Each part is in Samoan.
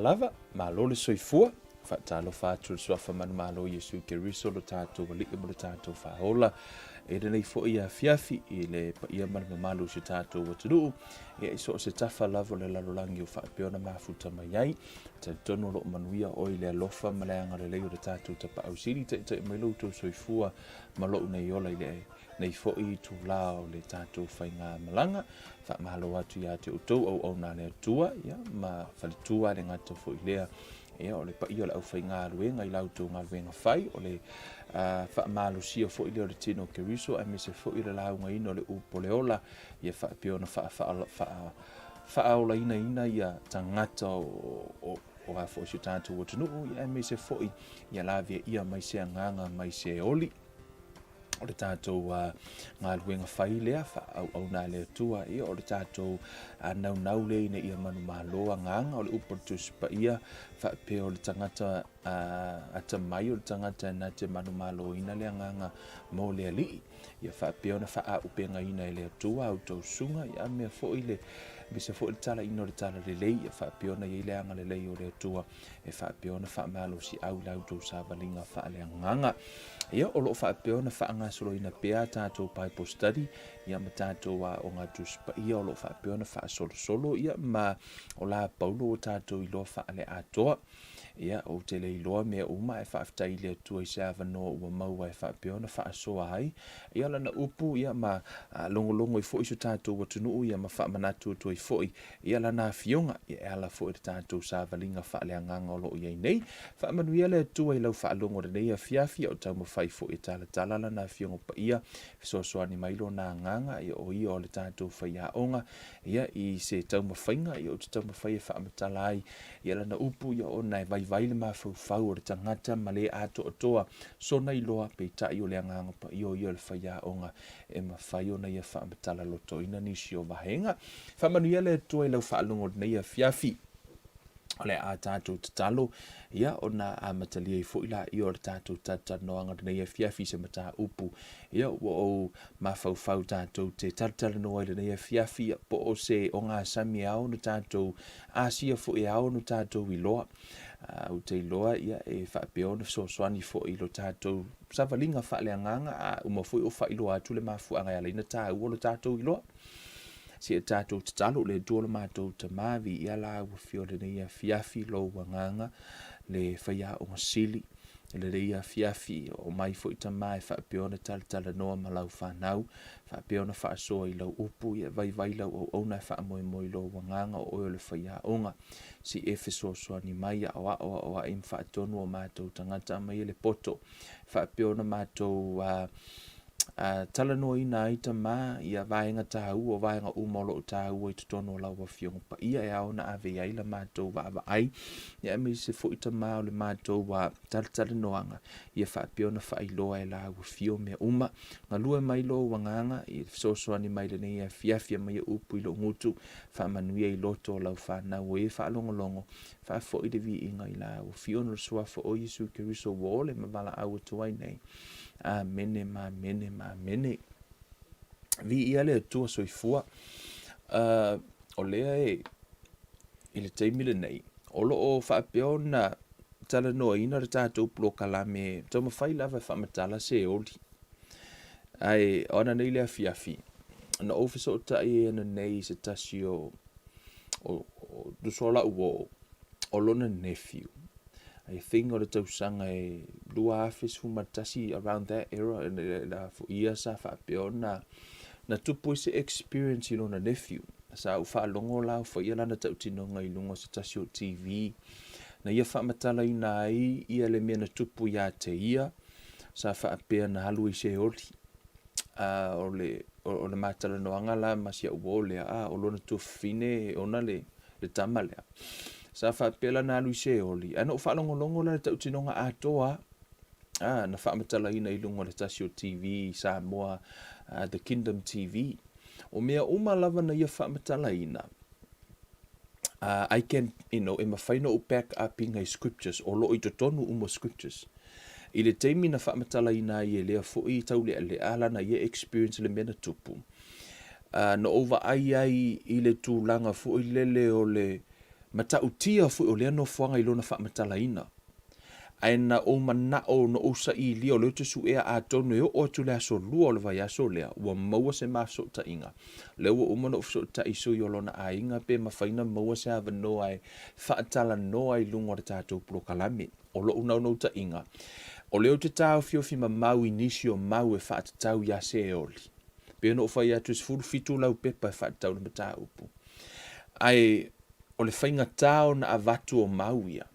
lava, malo le soifua, faatalofa atu i le Suafa manumalo o Iesu Keriso lo tatou Alii ma lo tatou Faaola i lenei foi afiafi i le paia ma le mamalu o si o tatou atunuu, ia i so o se tafa lava o le lalolagi o faapea ona mafuta mai ai. Talitonu o lo o manuia oe i le alofa ma le agalelei o le tatou Tapaau Sili, taitai mai lo outou soifua ma lou nei ola i lenei foi itulā o le tatou faigamalaga. Faamalo atu ia te outou auauna a le Atua, ia, ma faletua le gata foi lea, ia, o le paia o le aufaigaluega i la outou galuega fai, o le faamalosia foi lea o le tino o Keriso, aemaise foi o le laugaina o le upu o le ola, ia faapea ona faaolainaina ia tagata o o a foi si o tatou atunuu, ia aemaise foi ia laveaia mai se agaga mai se oli o le tatou galuega fai lea faaauauna a le Atua, ia o le tatou naunau lea ina ia manumalo agaga o le upu a le Tusi Paia faapea o le tagata atamai o le tagata na te manumaloina le agaga mo le Alii, ia faapea ona faaaupegaina e le Atua a outou susuga, ia mea foi le aemaise foi le talaina o le talalelei, ia faapea ona i ai le agalelei o le Atua e faapea ona faamalosiau i la outou savaliga faaleagaga. Ia, o lo o faapea ona faagasoloina pea a tatou Bible study, ia ma tatou aoga Tusi Paia o lo o faapea ona faasolosolo, ia ma o la Paulo ua tatou iloa faaleatoa. Ia, ou te le iloa mea uma, ae faafetai i le Atua i se avanoa ua maua e faapea ona faasoa ai ia lana upu, ia ma logologo ai foi si o tatou atunuu, ia ma faamanatu atu ai foi ia lana afioga, ia e ala foi i le tatou savaliga faaleagaga o lo o i ai nei. Faamanuia le Atua i lau faalogo i lenei afiafi, a o taumafai foi e talatala lana afioga paia, fesoasoani mai lona agaga, ia o ia o le tatou faiaoga, ia i se taumafaiga, ia ou te taumafai e faamatala ai ia lana upu, ia ona e vaivai le mafaufau o le tagata ma le atoatoa sona iloa, peitai o le agaga paia o ia o le faiaoga e mafai ona ia faamatala lotoina nisi o vaega. Faamanuia le Atua i lau faalogo i lenei afiafi. O le a tatou tatalo, ia ona amatalia ai foi laia o le tatou talatalanoaga i lenei afiafi i se mataupu, ia ua ou mafaufau tatou te talatalanoa i lenei afiafi, ia, po o se ogasami e ao ona tatou asia foi e ao ona tatou iloa. Ou te iloa ia, e faapea ona fesoasoani foi i lo tatou savaliga faaleagaga, a uma foi o faailoa atu le mafuaaga e ala ai ona taua lo tatou iloa. Se e tatou tatalo, le Atua lo matou Tama, viia la ua afio i lenei afiafi lou agaga, le faiaoga sili i lenei afiafi, o mai foi Tama e faapea ona talatalanoa ma lau fanau, faapea ona faasoa i lau upu, ia vaivai lau auauna e faamoemoe i lou agaga o oe o le faiaoga. Se i e fesoasoani mai, aoao aoai ma faatonu o matou tagata aumai e le poto, faapea ona matou talanoaina ai Tama ia vaega taua, o vaega uma o lo o taua i totonu o lau Afioga Paia e ao ona ave i ai la matou vaavaai, ia aemaise foi Tama o le matou talatalanoaga, ia faapea ona faailoa e lau Afio mea uma. Galue mai lou agaga i fesoasoani mai lenei afiafi, aumaia upu i lou gutu, faamanuia i loto o lau fanau o e faalogologo, faafoi le viiga i lau Afio ona o le Suafa o Iesu Keriso ua ole ma valaau atu ai nei. Amene ma amene ma amene. Viia le Atua soifua. O lea e i le taimi lenei, o lo o faapea ona talanoaina le tatou polokalame taumafai lava e faamatala se oli. Ae o ana nei le afiafi, na ou fesootai ai ananei i se tasi o tusa o lau uo, o lona nephew. I think o le tausaga e 2011 around that era la foi ia sa faapea ona na tupu ai se experience i lona nephew. Sa ou faalogo la o faia lana tautinoga i luga o se tasi o TV na ia faamatalaina ai ia le mea na tupu ia te ia sa faapea na alu i se oli. O le o le ma talanoaga la ma si au uo lea, a o lona tuafafine e ona le le tama lea. Sa faapea la na alu i se oli, ae na ou faalogologo la i le tautinoga atoa a, na faamatalaina i luga o le tasi o TV i Samoa, The Kingdom TV. O mea uma lava na ia faamatalaina, I can, you know, e mafai ona ou back up ina i scriptures, o lo o i totonu uma scriptures. I le taimi na faamatalaina ai e lea foi taulealea lana ia experience i le mea na tupu, na ou vaai ai i le tulaga foi lele o le Matautia foi o lea nofoaga i lona faamatalaina. Ae na ou manao na ou sailia o lea ou te suea atonu e oo atu i le aso lua o le vaiaso lea ua maua se ma fesootaiga. O lea ua uma ona ou fesootai i sui o lona aiga pe mafai ona maua se avanoa e faatalanoa i luga o le tatou polokalame. O lou naunautaiga, o lea ou te taofiofi mamau i nisi o mau e faatatau ia Seoli. Pei ona ou fai atu e 17 laupepa e faatatau i le mataupu. Ae o le faigata ona avatu o mau ia,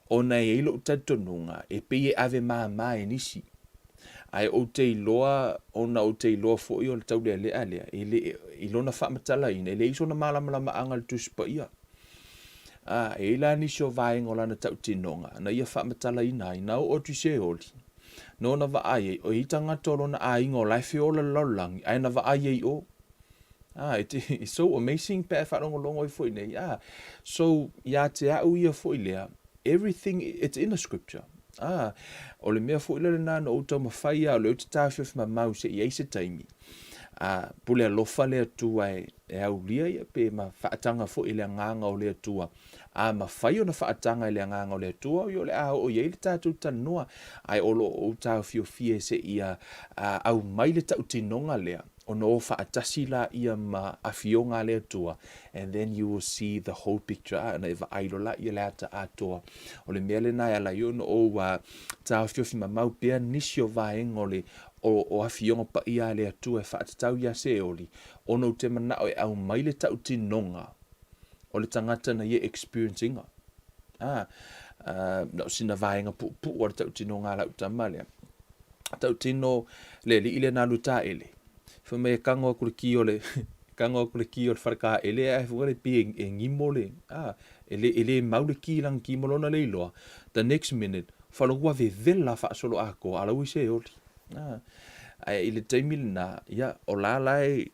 ona e i ai lou talitonuga e pei e ave māmā e nisi. Ae ou te iloa, ona ou te iloa foi o le taulealea lea, e le, i lona faamatalaina, e leai sona malamalamaaga i le Tusi Paia. A, e i ai la nisi o vaega o lana tautinoga na ia faamatalaina ai, na oo atu i Seoli, na ona vaai ai, o i ai tagata o lona aiga o la e feola i le lalolagi, ae na vaai ai i o. Ah, it, it's so amazing pe a e faalogologo ai foi nei. Ah, so, ia te au ia foi lea, everything, it's in the scripture. Ah, o le mea foi lea lena na ou taumafai a, o lea ou te taofiofi mamau se i ai se taimi. Ah, pule alofa le Atua e, e aulia ia pe ma faataga foi i le agaga o le Atua. A mafai ona faataga i le agaga o le Atua, ia o le a oo i ai le tatou talanoa. Ae o lo o ou taofiofia seia aumai le tautinoga lea, ona o faatasi laia ma afioga a le Atua, and then you will see the whole picture, a, ona e vaai loa laia le ata atoa. O le mea lena e ala ai ona ou taofiofi mamao pea nisi o vaega o le o, o afioga paia a le Atua e faatatau ia Seoli, ona ou te manao e aumai le tautinoga o le tagata na ia experience ina. A, na o sina vaega puupuu a le tautinoga a lau tama lea. Tautino le alii lea na alu e taele. Fai mai e kago atu le ki o le kago atu le ki o le fale taele ae foi le pei e gimo le a e le e le mau le ki lana ki ma lona le iloa. The next minute faalogo ua vevela faasolo atoa a la ua i Seoli. A ae i le taimi lena ia o la la e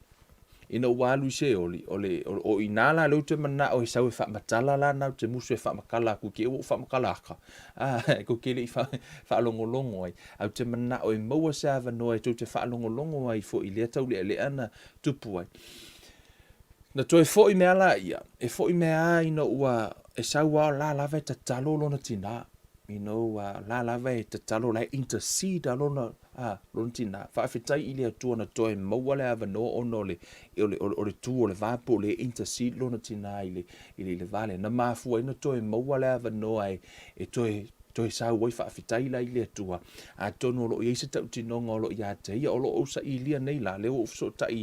Ina ua alu i Seoli, o le, o, o inā la lea ou te manao e sau e faamatala la na ou te musu e faamatala atu i te ua ou faamatala aka, a, kou te le i fa, faalogologo ai. Ae ou te manao e maua se avanoa e tou te faalogologo ai foi i lea taulealea na tupu ai. Na toe foi mea la ia, e foi mea a ina ua, e sau a o la lava e tatalo lona tinā. You know, uh, la lava e tatalo la e intercede a lona, a, lona tinā. Faafetai i le Atua na toe maua le avanoa ona o le, o le, o le tu o le va po o le intercede lona tinā i le, i le, i le va lea. Na mafua ai na toe maua le avanoa e, e toe, toe sau ai faafetai la i le Atua. Atonu o lo o i ai se tautinoga o lo o ia te ia, o lo o ou sailia nei la, lea ua ou fesootai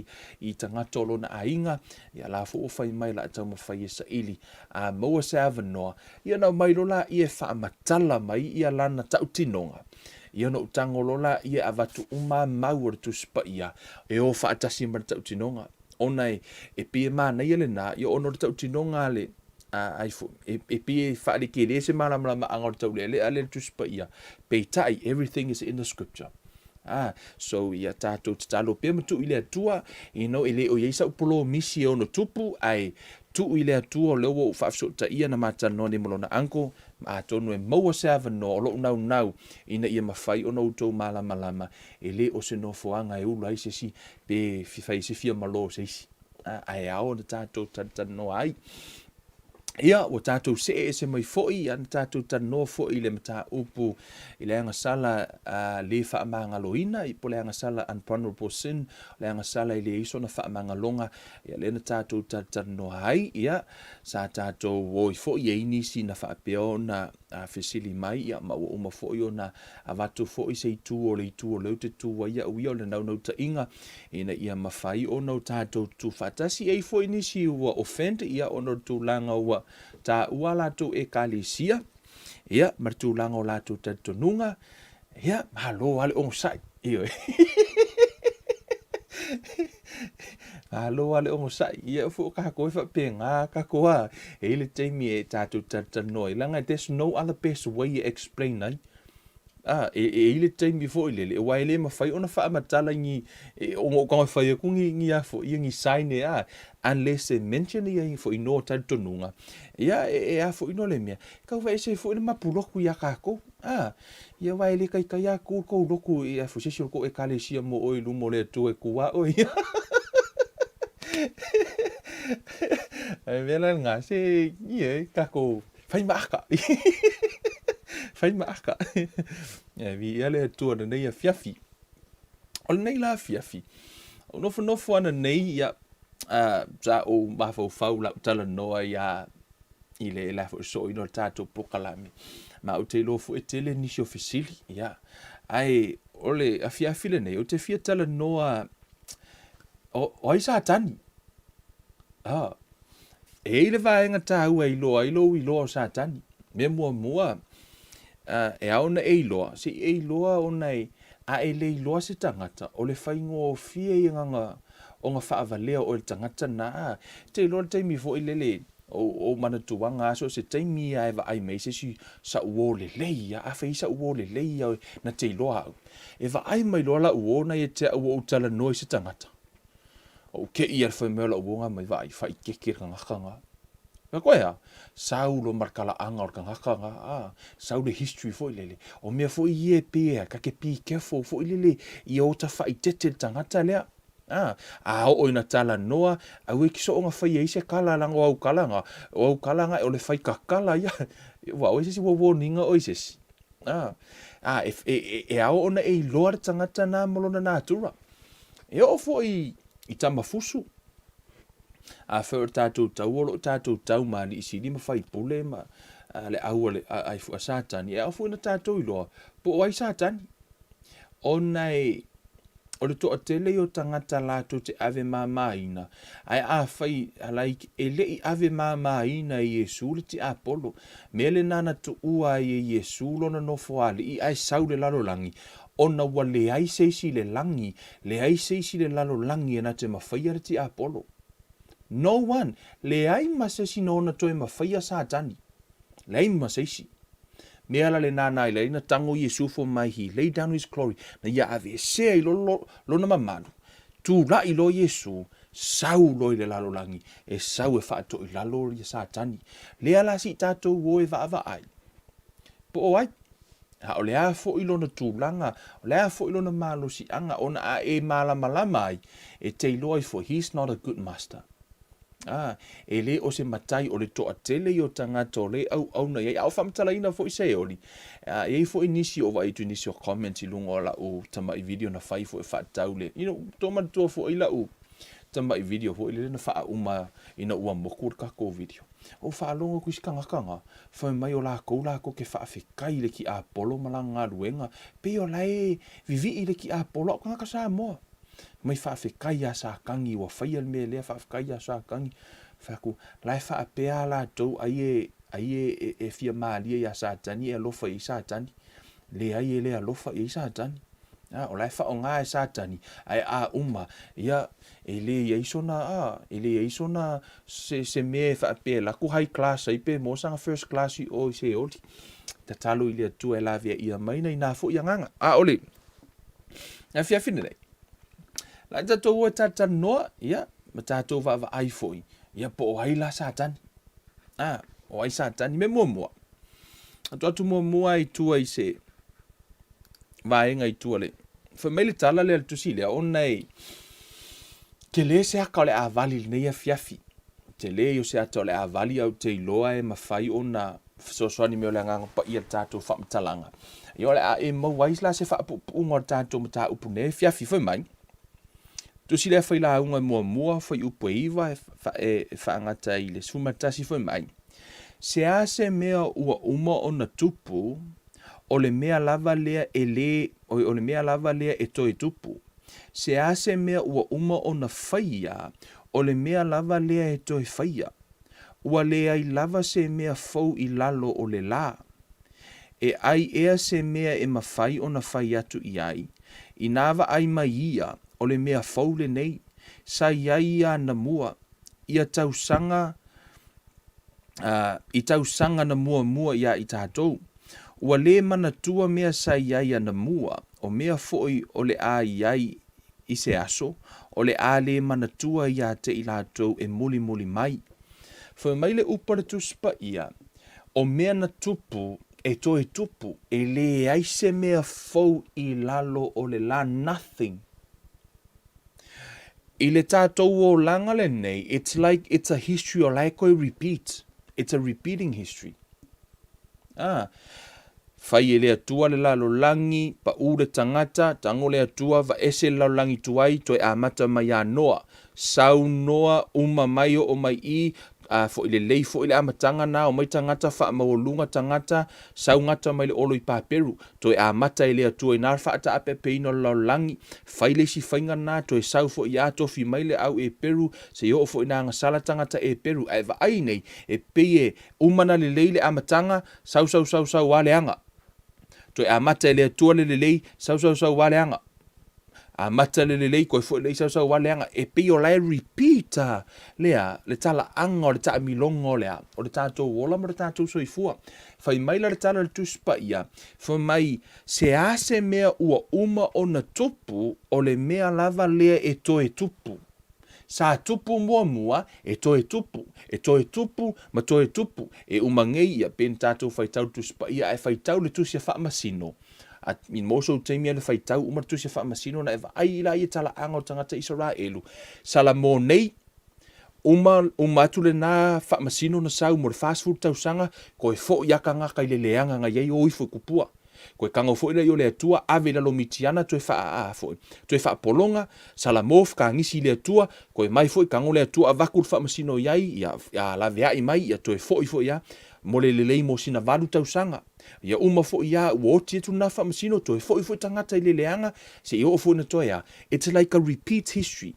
i tagata o lona aiga, ia la foi ua fai mai la taumafai e saili, a maua se avanoa, Ia ona aumai loa laia e faamatala mai ia lana tautinoga. Ia ona ou tago loa laia e avatu uma a mau o le Tusi Paia e o faatasi ma le tautinoga. Ona e, e pei e manaia lena, ia ona o le tautinoga a le, a, ai fo, e, e pei e faalekele se malamalamaaga o le taulealea lea i le Tusi Paia, peitai, everything is in the scripture. Ah, so ia tatou tatalo pea ma tuu i le Atua, you know, e le o i ai sau polomisi e ono tupu, ae tuu i le Atua, o lea ua ou faafesootaia na ma talanoa nei ma lona uncle, ma atonu e maua se avanoa o lou naunau ina ia mafai ona outou malamalama, e le o se nofoaga e ula ai se isi pe fai ai se fia malo o se isi. Ah, ae ao ona tatou talatalanoa ai. Ia, ua tatou see ese mai foi, ia na tatou talanoa foi i le mataupu i le agasala uh, le faamagaloina, po le agasala unpardonable sin, le agasala e leai sona faamagaloga, ia lea na tatou talatalanoa ai, ia, sa tatou oi foi e ai nisi na faapea ona uh, fesili mai, ia, ma ua uma foi ona avatu foi se itu o le itu o lea ou te tu ai au ia o le naunautaiga ina ia mafai ona o tatou tutu faatasi. E i ai foi nisi ua offend ia ona o le tulaga ua taua latou ekalesia ia ma le tulaga o latou talitonuga ia malo lava le onosai. Ioe. Malo lava le onosai. Ia foi o kākou e faapena kākou a. E i ai le taimi e tatou talatalanoa ai leaga there's no other best way e explain ai. A, e, e i ai le taimi foi lele, aua e le mafai ona faamatala i ni, e, ona o tago e fai atu ni, ni a foi, ia ni sign e a, unless e mention ia i foi no talitonuga, ia e, e a foi no le mea, tau vaese ai foi le mapu lotu iā kākou. A, ia aua e le taitai a tu tou lotu i a foi se isi o le tou ekalesia mo oe i luma o le Atua e tu a oe. Ae mea la lena, se ia e takou fai ma aka. Fai ma aka. Ia viia le Atua i lenei afiafi. O lenei la afiafi, o nofonofo ana nei, ia, sa ou mafaufau lau talanoa ia i le la foi soina o le tatou polokalame. Ma ou te iloa foi e tele nisi o fesili, ia. Ae o le afiafi lenei, ou te fia talanoa o ai Satani? Ah, e i ai le vaega taua e iloa ai lou iloa o Satani. Mea muamua, e ao ona e iloa, se i e iloa ona e, a e le iloa se tagata, o le faigofie ia ona, ona faavalea oe e le tagata na. E te iloa le taimi foi lele, o ou manatuaga lava so o se taimi lava e vaai mai ai se isi sau uo lelei lava, a fai ai sau uo lelei lava na te iloa au. E vaai mai loa lau uo na ia te au ua ou talanoa i se tagata. Ou te i a le fai mai o lau uo nga mai vaai faaikeke le tagata nga. Fai atu, Aea? Sau loa ma le talaaga o le tagata nga, a, sau le history foi lele. O mea foi ia e pei e ta te be careful foi lele ia ota faaitete le tagata lea. A, a oo ina talanoa, aua e te soona faia ai se tala leaga o au tala nga, o au tala nga o le fai tatala ia. Ua o ai se isi ua warn ina oe i se isi. A, a e, e, e, e ao ona e iloa le tagata na ma lona natura. E oo foi i Tamafusu, afai o le tatou tau o lo o tatou tau ma alii sili ma faipule ma le au a le a, a Satani, e ao foi ona tatou iloa po o ai Satani. Ona e o le toatele ia o tagata latou te ave mamaina, ae afai, like, e le i ave mamaina e Iesu le tiapolo, mea lena na tuua ai e Iesu lona nofoalii ae sau le lalolagi, ona ua leai se isi i le lagi, leai se isi i le lalolagi e na te mafaia le tiapolo. No one! Leai ma se isi na ona toe mafaia Satani. Leai ma se isi. Mea la lena na ilai na tango Iesu fo mai he laid down his glory na ia aveesea i lo lona mamalu. Tula'i loa Iesu, sau loa i le lalolagi, e sau e faato'i lalo ia Satani. Lea la si tatou o e vaavaai. Po o ai? A o le a foi lona tulaga, o le a foi lona malosi'aga, ona a e malamalama ai, e te iloa ai foi, he's not a good master. Ā, e le o se matai, o le toatele ia o tagata o lea e auauna i ai, a o faamatalaina foi se oli. Ā, e i ai foi nisi o vaai atu i nisi o comments i luga o lau tamai video na fai foi e faatatau le, you know, tou manatua foi lau tamai video foi lele na faauma ina ua moku le tatou video. Ou faalogo atu i isi tagata na, fai mai o latou latou te faafetai i le tiapolo ma lana galuega, pei o la e vivii le tiapolo, a o tagata Samoa. Mai faafetai iā Satani ua faia le mea lea, faafetai iā Satani. Fai atu, la e faapea a latou ai e, ai e, e, e fia malie iā Satani e alofa i ai Satani. Leai e le alofa i ai Satani. A, o la e faaaoga e Satani, ae a uma, ia, e le i ai sona, a, e le i ai sona, se, se mea e faapea e alu atu high class ai pe maua sana first class i o i Seoli. Tatalo i le Atua e laveaia mai nai nā foi agaga. A o le, afiafi lenei. La tatou o e talatalanoa, ia, ma tatou vaavaai foi, ia, po o ai la Satani. Ah, o ai Satani. Me muamua. Atu atu muamua i tua i se vaega i tua le. Fai mai le tala lea le tusi lea, ona e tele se aka o le a vali lenei afiafi. Tele ia o se ata o le a vali au te iloa e mafai ona fesoasoani mai o le Agaga Paia i le tatou faamatalaga. Ia o le a e maua ai la se faapuupuuga o le tatou mataupu nei afiafi. Fai mai, tusi lea failauga muamua, fuaiupu e 9 e faagata i le 11, fai mai, Se a se mea ua uma ona tupu, o le mea lava lea e le, oi, o le mea lava lea e toe tupu. Se a se mea ua uma ona faia, o le mea lava lea e toe faia. Ua leai lava se mea fou i lalo o le lā. E ai ea se mea e mafai ona fai atu i ai, inā vaai mai ia, o le mea fou lenei, sa i ai ia anamua, ia tausaga, ā, i tausaga na muamua iā i tatou. Ua lē manatua mea sa i ai anamua, o mea foi o le a i ai i se aso, o le a lē manatua iā te i latou e mulimuli mai. Fai mai le upu a le Tusi Paia, O mea na tupu, e toe tupu, e leai se mea fou i lalo o le lā, nothing. I le tatou olaga lenei, it's like it's a history o la e toe repeat. It's a repeating history. Ah, fai e le Atua le lalolagi, pau le tagata, tago le Atua, vaese le lalolagi tuai, toe amata mai ia Noa. Sau Noa, uma mai, oo mai i, a foi lelei foi le amataga na, omai tagata, faamaualuga tagata, sau gata mai le olo i Paperu. Toe amata e le Atua ina le faataapeapeina o le lalolagi, fai le isi faiga lena, toe sau foi ia tofi mai le au Eperu, seia oo foi ina agasala tagata Eperu. Ae vaai nei, e pei e uma na lelei le amataga, sau sau sau sau a leaga. Toe amata e le Atua le lelei, sau sau sau a leaga. Amata le lelei, koe foi lei sau sau a leaga. E pei o la e repeat a lea, le talaaga o le taamiloga o le a, o le tatou ola ma le tatou soifua. Fai mai la le tala a le Tusi Paia, fai mai, Se a se mea ua uma ona tupu, o le mea lava lea e toe tupu. Sa tupu muamua, e toe tupu, e toe tupu ma toe tupu. E uma nei ia, pei ona tatou faitau le Tusi Paia, ae faitau le Tusi a Faamasino. A, i mo sou taimi ana faitau uma le Tusi a Faamasino ona e vaai la ia talaaga o tagata Isaraelu. Salamo nei, uma, uma atu lena Faamasino na sau mo le 40 tausaga, koe foʻi a kagaka i le leaga na iai o ifo i kupua. Koe kagau foi lea i o le Atua, ave i lalo Mitiana, toe faa, foi, toe faapologa, Salamo, fkagisi i le Atua, koe mai foi, kago le Atua avaku le faamasino iai, ia, ia laveai mai, ia toe foʻi foi ia, mo le lelei mo sina valu tausaga. Ia uma foi ia, ua oti atu lena faamasino, toe foʻi foi tagata i le leaga, se i oo foi ina toe a. It's like a repeat history.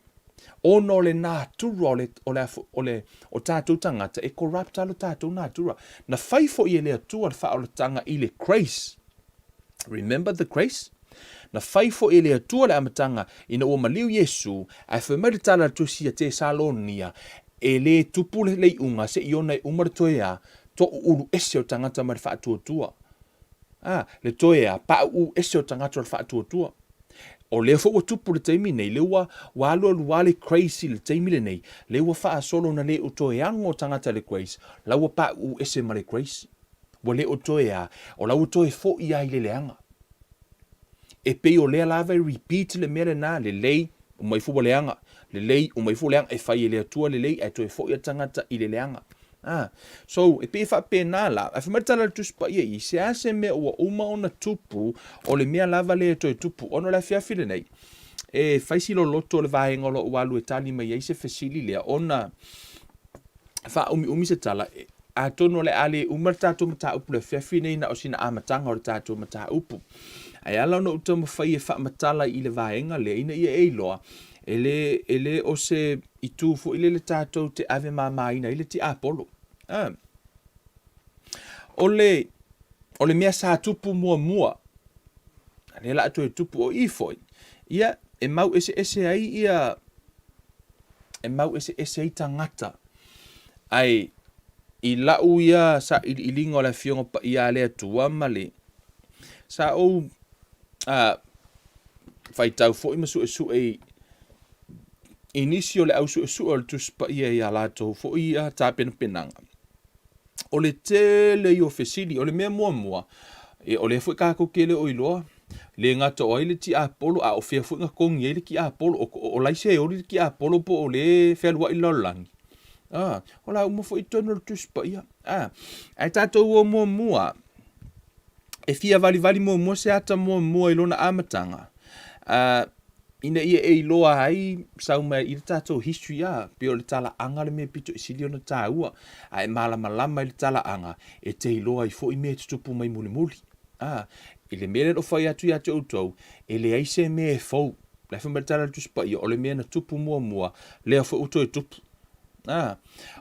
Ona o le natura o le, o le, o le, o tatou tagata, e corrupt a lo tatou natura. Na fai foi e le Atua le faaolataga i le grace. Remember the grace? Na fai foi e le Atua le amataga ina ua maliu Iesu, ae fai mai le tala a le Tusi a Tesalonia, e le tupu le iuga se i ona e uma le toe a, toʻu ulu ese o tagata mai le faatuatua. A, le toe a, paʻuʻu ese o tagata o le faatuatua. O lea foi ua tupu le taimi nei, lea ua, ua alualu lava le grace i le taimi lenei, lea ua faasolo na le o toe ago tagata i le grace, la ua paʻuʻu ese ma le grace. Ua le o toe a, o la ua toe foʻi lava i le leaga. E pei o lea lava e repeat le mea lena, lelei, uma ifo ua leaga, lelei, uma ifo ua leaga, e fai e le Atua lelei ae toe foʻi a tagata i le leaga. Ah, so, e pei e faapena la, ae fai mai le tala a le Tusi Paia i, se a se mea ua uma ona tupu, o le mea lava lea e toe tupu. Ona o le afiafi lenei, e fai si loloto o le vaega o lou alu e tali mai ai se fesili lea, ona faaumiumi se tala, atonu o le a le uma le tatou mataupu i le afiafi nei na o sina amataga o le tatou mataupu. Ae ala ona ou taumafai e faamatala i le vaega lea ina ia e iloa, e le, e le o se itu foi lele tatou te ave mamaina ai le tiapolo. A. O le, o le mea sa tupu muamua, lea la a toe tupu o i foi, ia, e mau eseese ai ia, e mau eseese ai tagata. Ae i lau ia sailiiliga o le Afioga Paia a le Atua ma le, sa ou a, faitau foi ma suesue i, i nisi o le au suesue o le Tusi Paia i a latou foi ia tapenapenaga. O le tele ia o fesili, o le mea muamua, e, o lea foi tatou te le o iloa, le gata o ai le tiapolo, a o fea foi na togi ai le tiapolo, o, o, o lai se oli le tiapolo po o le fealuai le lalolagi. Ah, o la uma foi i totonu o le Tusi Paia. Ah, ae tatou o muamua, e fia valivali muamua se ata muamua i lona amataga, ah, ina ia e iloa ai sau mai i le tatou history a, pei o le talaaga le mea pito i sili ona taua, a e malamalama i le talaaga, e te iloa ai foi mea e tutupu mai mulimuli. A, i le mea lea o fai atu ia te outou, e leai se mea e fou. La e fai mai le tala a le Tusi Paia, o le mea na tupu muamua, lea foi ua toe tupu. A,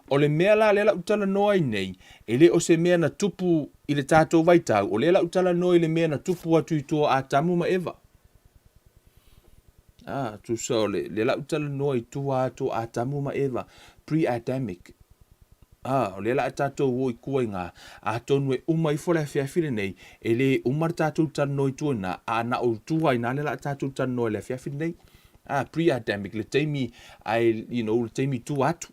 o le mea la lea la ou talanoa ai nei, e le o se mea na tupu i le tatou vaitau, o lea la ou talanoa i le mea na tupu atu i tua o Atamu ma Eva. A, tusa o le, lea la ou talanoa i tua atu o Atamu ma Eva, pre-Adamic. A, o lea la a tatou o i tua i ngā, atonu e uma ifo le afiafi lenei, e le uma le tatou talanoa i tua i ngā, a na o tua i ngā lea la a tatou talanoa i le afiafi lenei. A, pre-Adamic, le taimi, ai, you know, le taimi i tua atu.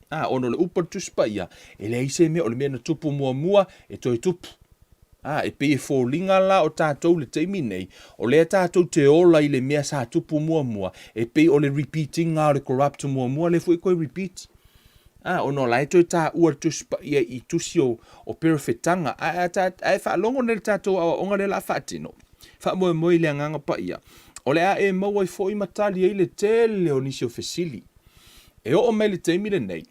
A, ona o le upu a le Tusi Paia, e leai se mea, o le mea na tupu muamua, e toe tupu. Ā, e pei e foliga la o tatou i le taimi nei, o lea tatou te ola i le mea sa tupu muamua, e pei o le repeat-inga o le corrupt muamua lea foi e toe repeat. Ā, ona o la e toe taua le Tusi Paia i tusi o, o perofetaga, ae, a, ae faalogo nei le tatou aoaoga lea o le a faatino, faamoemoe i le Agaga Paia, o le a e maua ai foi ma tali ai le tele o nisi o fesili. E oo mai i le taimi lenei,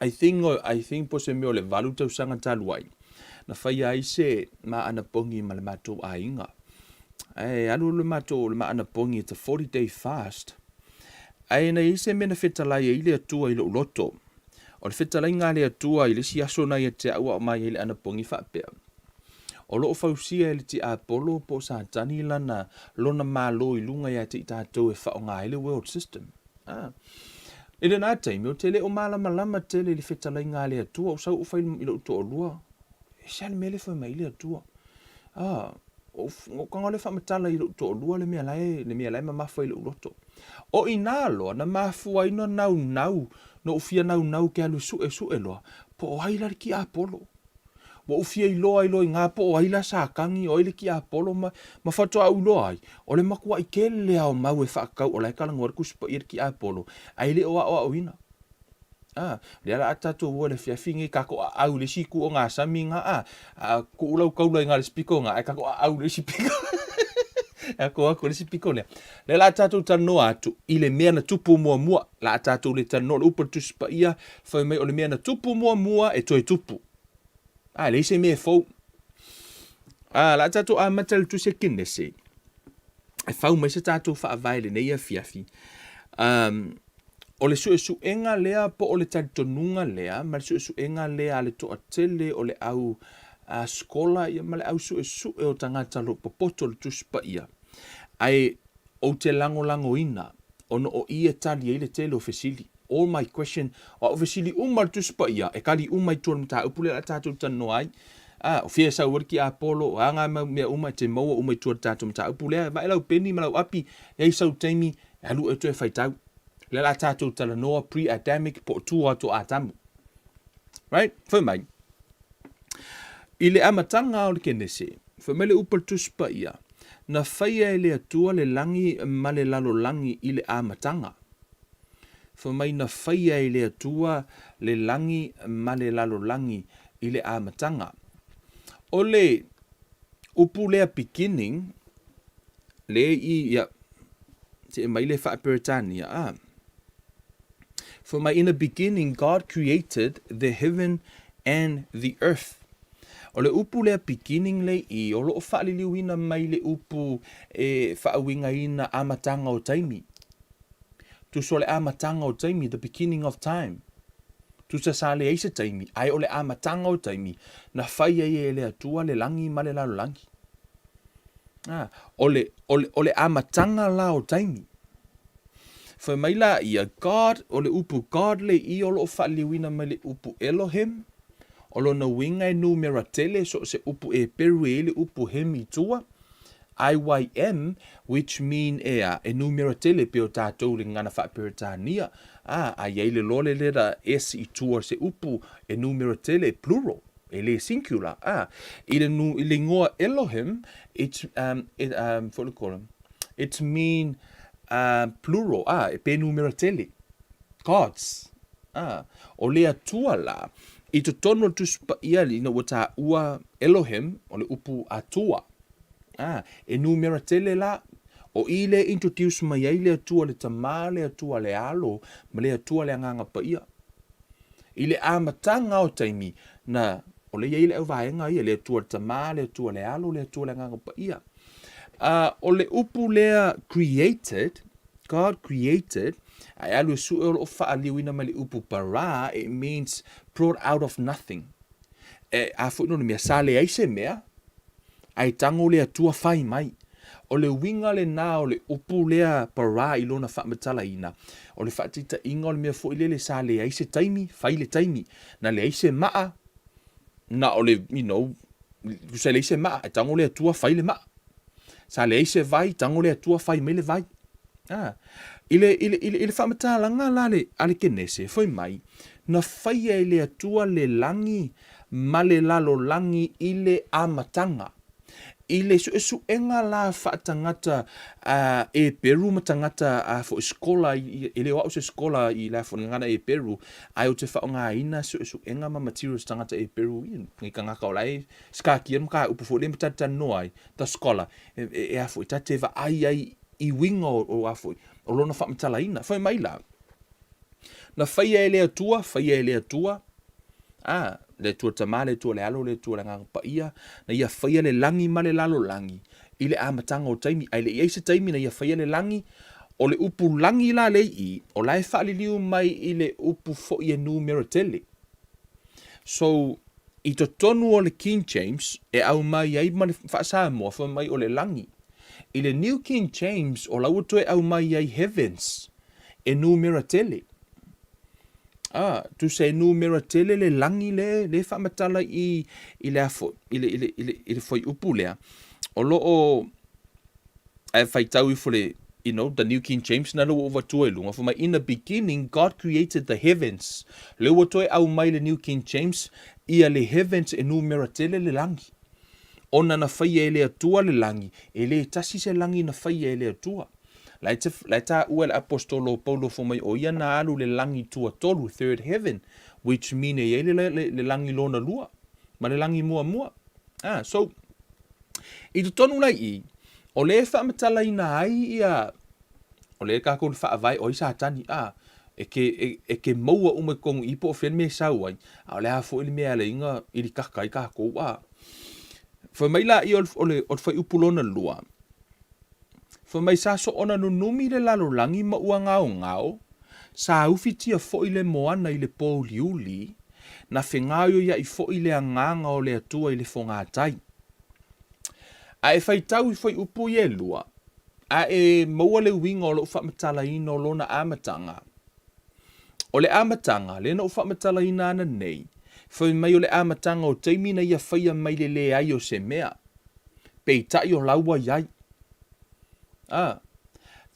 I think, I think po o se mea o le valu tausaga talu ai, na faia ai se maana pogi ma le matou aiga. Ae alu le matou le maana pogi, it's a 40 day fast. Ae na i ai se mea na fetalai ai le Atua i lou loto. O le fetalaiga a le Atua i le isi aso na ia te au a o mai ai le anapogi faapea, O lo o fausia e le tiapolo po o Satani lana lona malo i luga ia te i tatou e faaaoga ai le world system. Ah. I lena taimi, ou te le o malamalama tele i le fetalaiga a le Atua, ou sau ou fai i lou toalua, e se a le mea lea e fai mai ai le Atua. Ah, ou tago lea faamatala i lou toalua le mea la e, le mea la e mamafa i lou loto. O i nā loa, na mafua ai na naunau, na ou fia naunau ke alu e suesue loa, po o ai la le tiapolo. Ua ou fia iloa ai loa i gā po o ai la Satani, o ai le tiapolo ma, ma faatoa ou iloa ai, o le matuaʻi tele lava o mau e faatatau o la e talanoa le Tusi Paia i le tiapolo, ae le o aoaoina. A, lea la a tatou o i le afiafi nei, tatou aau i le isi itu o ngā sami ngā, a, a tuu lau taula i ngā le isi pito ngā, ae tatou aau i le isi pito. E ako atu i le isi pito lea. Lea la a tatou talanoa atu i le mea na tupu muamua. La a tatou le talanoa, o le upu a le Tusi Paia, fai mai o le mea na tupu muamua e toe tupu. A, e leai se mea e fou. A, la a tatou amata i le Tusi a Kenese, e fau mai se tatou faavae i lenei afiafi. Um, O le suesuega lea po o le talitonuga lea ma le suesuega lea a le toatele o le au skola ia ma le au suesue o tagata o lo o popoto i le Tusi Paia, ae ou te lagolagoina ona o i e tali ai le tele o fesili. All my question, o au fesili uma o le Tusi Paia e tali uma i tua o le mataupu lea o le a tatou talanoa ai. A, o fea e sau ai le tiapolo, o a ngā mau mea uma e te maua uma i tua o le tatou mataupu lea. Vae lau peni ma lau api, e i ai sau taimi E alu e toe faitau. Lea la tatou talanoa pre-Adamic po o tua atu o Atamu. Right? Fai mai. I le amataga o le Kenese, fai mai le upu a le Tusi Paia, na faia e le Atua le lagi ma le lalolagi i le amataga. Fai mai na faia e le Atua le lagi ma le lalolagi i le amataga. O le upu lea beginning, Le i, ia, se mai le faa-Peretania, a. For my in the beginning God created the heaven and the earth. O le upu lea beginning le i, o lo o faaliliuina mai le upu e faauigaina amataga o taimi. Tusa o le amataga o taimi, the beginning of time. Tusa sa leai se taimi, ae o le amataga o taimi, na fai ai e le Atua le lagi ma le lalolagi. Ah, o le, o le, o le amataga la o taimi. Fai mai la ia, God, o le upu God le i o lo o faaliliuina mai le upu Elohim, o lona uiga e numera tele so o se upu Eperu e i ai le upu him i tua, IYM, which mean e a, e numera tele pei o tatou i le gagana faa-Peretania, a, a i ai le loa le lera S i tua o se upu, e numera tele, plural. E le singular, a. I le, nu, i le ingoa Elohim, it's, um, it, um, what do you call them? It's mean uh, plural, a, e pe numera tele. Gods. A. O le Atua la, i totonu o le Tusi Paia, ina ua taua Elohim, o le upu Atua. A, e numera tele la, o i le introduce mai ai le Atua le Tama, le Atua le Alo, ma le Atua le Agaga Paia. I le amataga o taimi, na, o lea i ai le auvaega ia, le Atua le Tama, le Atua le Alo, le Atua le Agaga Paia. Uh, o le upu lea created, God created, a e alu e sue o loo faaliuina mai le upu bara, it means brought out of nothing. E, a foi no le mea, sa leai se mea, Ae tango le Atua fai mai. O le uiga lena o le upu lea bara i lona faamatalaina, o le faataitaiga o le mea foi lele sa leai se taimi, fai le taimi. Na leai se maa, na o le, you know, sa leai se maa, e tango le Atua fai le maa. Sa leai se vai, tango le Atua fai mai le vai. Ah, i le, i le, i le, i le faamatalaga la le, a le Kenese, fai mai, na faia e le Atua le lagi ma le lalolagi i le amataga. I le suesuega la faatagata Eperu ma tagata foi skola, e le o au se skola i le foi gagana Eperu, ae ou te faaaogaina suesuega ma materials tagata Eperu i tagata o la e sikakia le mataupu foi lea ma talatalanoa ai, the scholar, e a foi, ta te vaai ai i uiga o a foi, o lona faamatalaina. Fai mai la, na faia e le Atua, faia e le Atua, A, le Atua Tama, le Atua le Alo, le Atua le Agaga Paia, na ia faia le lagi ma le lalolagi i le amataga o taimi, ae le i ai se taimi na ia faia le lagi. O le upu lagi la lea i i, o la e faaliliu mai i le upu foi e numera tele. So, i totonu o le King James, e aumai ai ma le faa-Samoa, fai mai o le lagi. I le New King James, o la ua toe aumai ai heavens, e numera tele. A, tusa e numera tele le lagi le, le faamatala i, i le afo, i le, i le, i le, i le fuaiupu lea. O lo o, ae faitau ifo le, you know, the New King James na lea ua ou avatua i luga, fai mai, in the beginning God created the heavens. Lea ua toe aumai le New King James, ia le heavens e numera tele le lagi. Ona na faia e le Atua le lagi, e le tasi se lagi na faia e le Atua. La e, la e taua e le Aposetolo o Paulo fai mai o ia na alu le lagi tuatolu, third heaven, which mean e i ai le, le, le lagi lona lua ma le lagi muamua. Ah, so, i totonu la i i, o lea e faamatalaina ai ia, o lea kākou le faavae o ai Satani, ah, e ke, e, e ke maua uma i totonu i po o fea le mea e sau ai, a o le a foi le mea e ala ai ona ilikaka ai kākou, ah. Fai mai la ia o le, o le, o le fuaiupu lona lua, Fai mai sa soona nunumi le lalolagi ma ua gaogao, sa ufitia foi le moana i le pōuliuli, na fegaoioiaʻi foi le agaga o le Atua i le fogatai. A e faitau i fuaiupu ia e lua, a e maua le uiga o lou faamatalaina o lona amataga. O le amataga, lea na ou faamatalaina ana nei, fai mai o le amataga o taimi na ia faia mai le leai o se mea. Peitai o la ua i ai. A,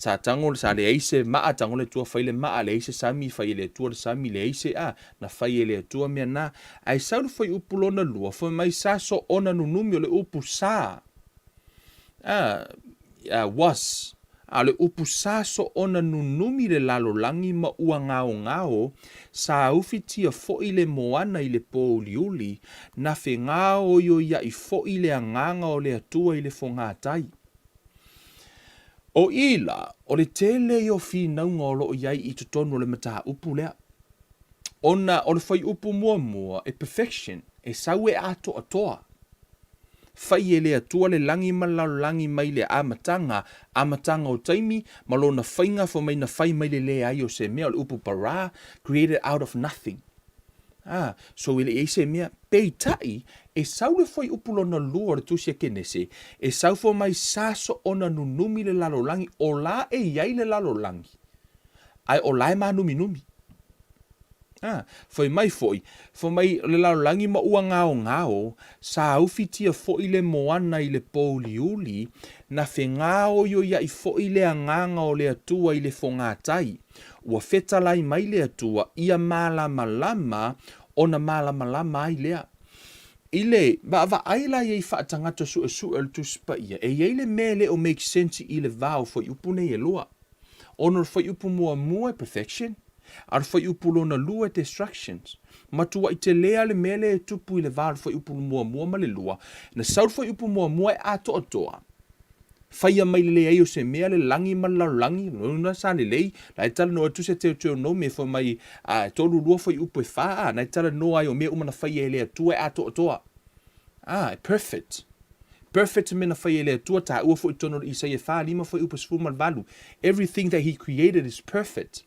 sa tago, sa leai se maa, tago le Atua fai le maa, leai se sami, fai e le Atua le sami, leai se, a, na fai e le Atua mea na. Ae sau le fuaiupu lona lua, fai mai sa soona nunumi, o le upu sa, a, a, was, A o le upu sa soona nunumi le lalolagi ma ua gaogao, sa ufitia foi le moana i le pōuliuli, na fegaoioiaʻi foi le agaga o le Atua i le fogatai. O i la, o le tele ia o finauga o lo o i ai i totonu o le mataupu lea. Ona o le fuaiupu muamua e perfection, e sau e atoatoa. Fai e le Atua le lagi ma le lalolagi mai le amataga, amataga o taimi, ma lona faiga fai mai na fai mai le leai o se mea, o le upu bara, created out of nothing. Ah, so e le i ai se mea. Peitai, e sau le fuaiupu lona lua o le Tusi a Kenese, e sau fai mai sa soona nunumi le lalolagi, o la e i ai le lalolagi, ae o la e mānuminumi. A, fai mai foi, fai mai le lalolagi ma ua gaogao, sa ufitia foi le moana i le pōuliuli, na fegaoioiaʻi foi le agaga o le Atua i le fogatai. Ua fetalai mai le Atua ia malamalama ona malamalama ai lea. I le vaavaai la i ai faatagata suesue o le Tusi Paia, e i ai le mea e le o make sense i le va o fuaiupu nei e lua. Ona o le fuaiupu muamua e perfection, A o le fuaiupu lona lua e destructions. Matuai tele lava le mea lea e tupu i le va o le fuaiupu muamua ma le lua. Na sau le fuaiupu muamua e atoatoa. Faia mai le leai o se mea le lagi ma le lalolagi, lona sa lelei, la e talanoa atu se Teuteronome fai mai a e tolu lua fuaiupu e fa a, na e talanoa ai o mea uma na faia e le Atua e atoatoa. A, e perfect. Perfect mea na faia e le Atua, taua foi i totonu o le Isaia 4, 5 fuaiupu 18. Everything that he created is perfect.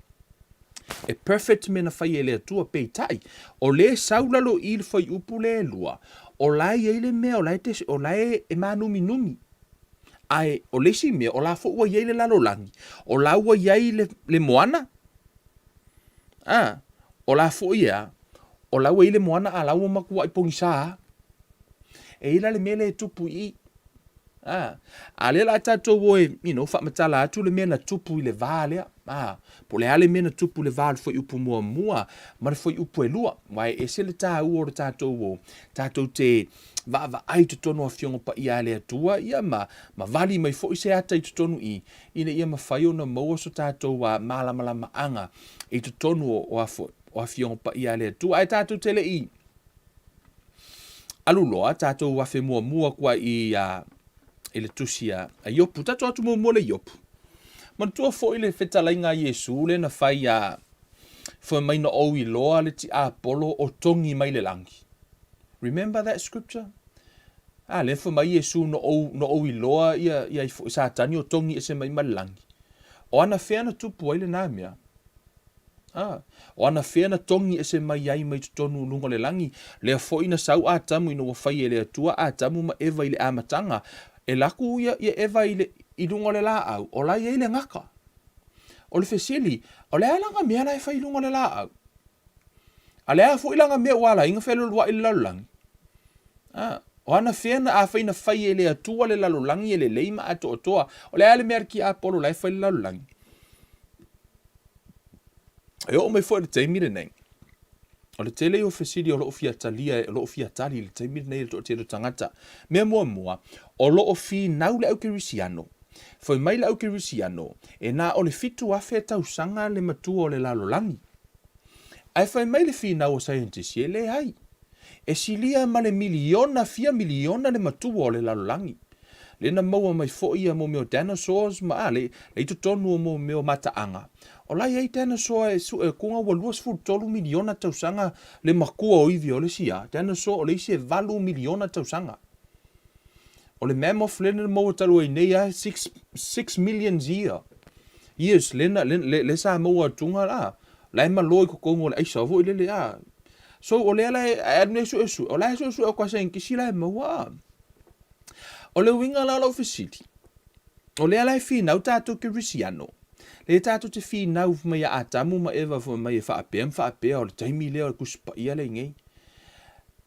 E perfect mea na faia e le Atua, peitai, o lea e sau lalo i le fuaiupu lea e lua, o la e i ai le mea o la e, o la e, e mānuminumi. Ae o le isi mea, o la foi ua i ai le lalolagi, o la ua i ai le, le moana, a, o la foi ea, o la ua i ai le moana a la ua matuai pogisa. E i ai la le mea lea e tupu i i. A, a lea la tatou o e, you know, faamatala atu le mea na tupu i le va lea. Ā, po o le a le mea na tupu i le va o le fuaiupu muamua ma le fuaiupu e lua, aua e ese le taua o le tatou o tatou te vaavaai i totonu o Afioga Paia a le Atua, ia ma, ma vali mai foi se ata i totonu i, ina ia mafai ona maua so tatou malamalamaaga i totonu o, o, afo, o Afioga Paia a le Atua. Ae tatou te le i alu loa, tatou afe muamua atu ai i, a, i le tusi a, a Iopu. Tatou atu muamua le Iopu. Manatua foi le fetalaiga a Iesu lea na fai a fai mai na ou iloa le tiapolo o togi mai le lagi. Remember that scripture? A lea fai mai Iesu na ou, na ou iloa ia, ia ifo, Satani o togi ese mai ma le lagi. O ana fea na tupu ai lena mea? A, o ana fea na togi ese mai ai mai totonu o luga o le lagi, lea foi na sau Atamu ina ua fai e le Atua Atamu ma Eva i le amataga, e laku ia, ia Eva i le, i luga o le laau, o la e i ai le gaka. O le fesili, o le a lana mea la e fai i luga o le laau? A le a foi lana mea ua ala ai na fealualuai le lalolagi? A, o ana fea na afai na fai e le Atua le lalolagi e lelei ma atoatoa, o le a le mea a le tiapolo la e fai i le lalolagi? E oo mai foi i le taimi lenei, o le tele ia o fesili o lo o fia talia, o lo o fia tali i le taimi lenei e le toatele o tagata. Mea muamua, o lo o finau le aukerisiano. Fai mai le aukerisiano, e na o le 7,000 tausaga le matua o le lalolagi. Ae fai mai le finau a saienitisi, e leai. E silia ma le miliona fia miliona le matua o le lalolagi. Lea na maua mai foi ia mo mea o dinosaurs ma a, le, le i totonu o mo mea o mataaga. O la e i ai dinosaur e sue atuga ua 23 miliona tausaga le matua o ivi o le isi a, dinosaur o le isi e 8 miliona tausaga. O le mammoth lea na maua talu ai nei a, 6, 6 millions year. Years, le, na, le, le, le sa maua atuga la, la e malo i totonu o le aisa foi lele a. So o lea la e alu nei suesue, o la e suesue atu a saienitisi la e maua a. O le uiga la o lau fesili, o lea la e finau tatou Kerisiano, lea tatou te finau mai ia Atamu ma Eva fai mai e faapea ma faapea o le taimi lea o le Tusi Paia lea i nei.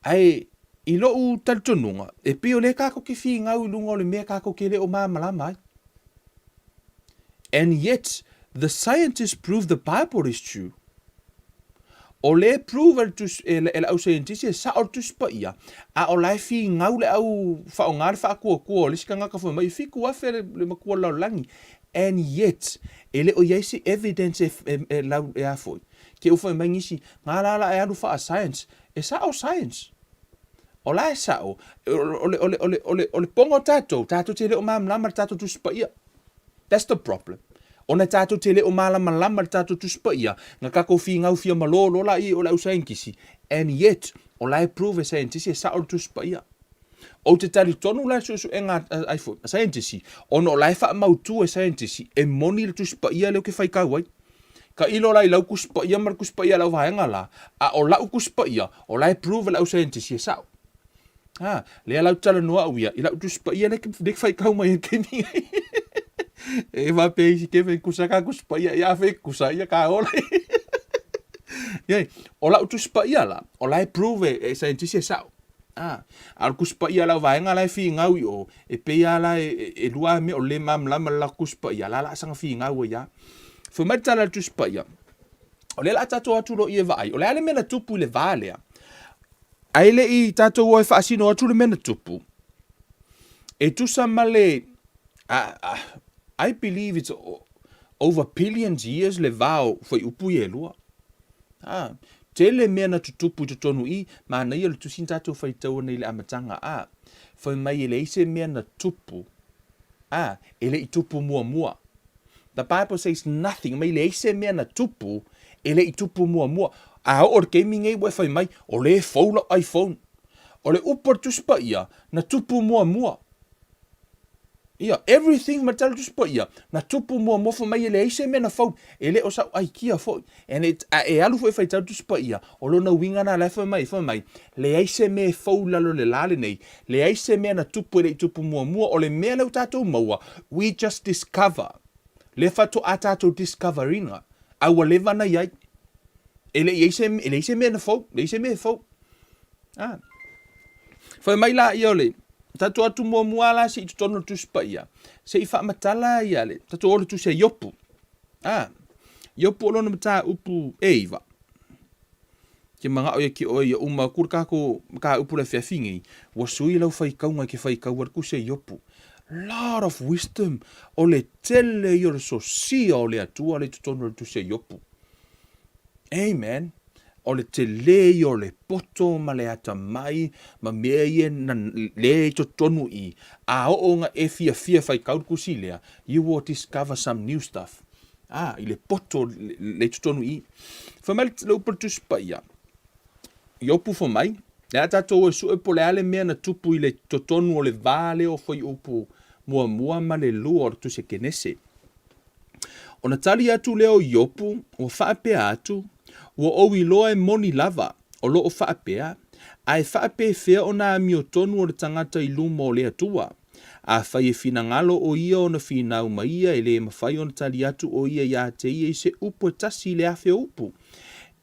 Ae i lou talitonuga, e pei o lea tatou te finau i luga o le mea tatou te le o malamalama ai. And yet, the scientists prove the Bible is true. O lea e prove e le tusi, e le, e le ausaienitisi e sao le Tusi Paia, a o la e figau le au faaaoga le faatuatua o le isi tagata fai mai e 7,000 le, le matua o le lalolagi. And yet, e le o i ai se evidence e, e, e, lau, e a foi. Ke u fai mai nisi, nga la la e alu faa-science. E sao science. O la e sao, o, o, le, o, le, o, le, o, le, o le poga o tatou, tatou te le o malamalama le tatou Tusi Paia. That's the problem. Ona tatou te le o malamalama le tatou Tusi Paia, na tatou figau fia malolo la i o le au saienitisi, and yet, o la e prove e saienitisi e sao le Tusi Paia. Ou te talitonu la i le suesuega a, a, a saienitisi, ona o la e faamautu e saienitisi e moni le Tusi Paia lea ou te faitau ai. Tailo la i lau Tusi Paia ma le Tusi Paia a lau vaega la, a o lau Tusi Paia, o la e prove e le au saienitisi e sao. Ha, lea lau talanoa au ia, i lau Tusi Paia lea ke faitau mai e kemi ai. E faapea isi ke fai kusa ka Tusi Paia, ia a fai kusa ia ka ola. Iai, o lau Tusi Paia la, o la e prove e, e saienitisi e sao. A, a o le Tusi Paia a lau vaega la e figau i o, e pei lava la e, e, e lua mea o le malamalama le latou Tusi Paia, la la saga figau ai lava. Fai mai le tala a le Tusi Paia, o lea o le a tatou atu loa i e vaai, o le a le mea na tupu i le va lea? Ae le i tatou o e faasino atu le mea na tupu, e tusa ma le, I, I believe it's over billions years le va o fuaiupu ia e lua. A, tele mea na tutupu i totonu i, manaia o le tusi na tatou faitaua nei i le amataga, a, fai mai e leai se mea na tupu, a, e le i tupu muamua. The Bible says nothing, mai leai se mea na tupu e le i tupu muamua. A oo i le taimi nei ua e fai mai, o lea e fou lau iPhone. O le upu a le Tusi Paia, na tupu muamua. Ia, everything ma le tala Tusi Paia, na tupu muamua fai mai e leai se mea na fou, e le o sau aikia foi. And it, a e alu foi e faitau le Tusi Paia, o lona uiga na la e fai mai, fai mai, leai se mea e fou i lalo o le la lenei, leai se mea na tupu e le i tupu muamua, o le mea lea ua tatou maua, we just discover. Lea faatoa tatou discover ina, a ua leva na i ai. E le i ai se, e leai se mea na fou, leai se mea e fou. Ah. Fai mai la ia o le, tatou atu muamua la se i totonu o le Tusi Paia, se i faamatala ia le, tatou o le Tusi a Iopu. Ah. Iopu o lona mataupu e iva. Ke manao ia ki oe ia uma aku le kākou mataupu le afiafi nei, ua sui lau faitauga i ke faitau a le tusi a Iopu. Lot of wisdom, o le tele ia o le sosia o le Atua lea i totonu o le tusi a Iopu. Amen. O le tele ia o le poto ma le atamai ma mea ia na, lea i totonu i, a oo ina e fiafia e faitau le tusi lea, you will discover some new stuff. Ah, i le poto le i totonu i. Fai mai le upu a le Tusi Paia, Iopu fai mai, le a tatou e sue po o le a le mea na tupu i le totonu o le va lea o fuaiupu muamua ma le lua o le Tusi a Kenese. Ona tali atu lea o Iopu, ua faapea atu, Ua ou iloa e moni lava, o lo o faapea, ae faapefea ona amiotonu o le tagata i luma o le Atua? Afai e finagalo o ia ona finau mai ia, e le mafai ona tali atu o ia iā te ia i se upu e tasi i le afe o upu.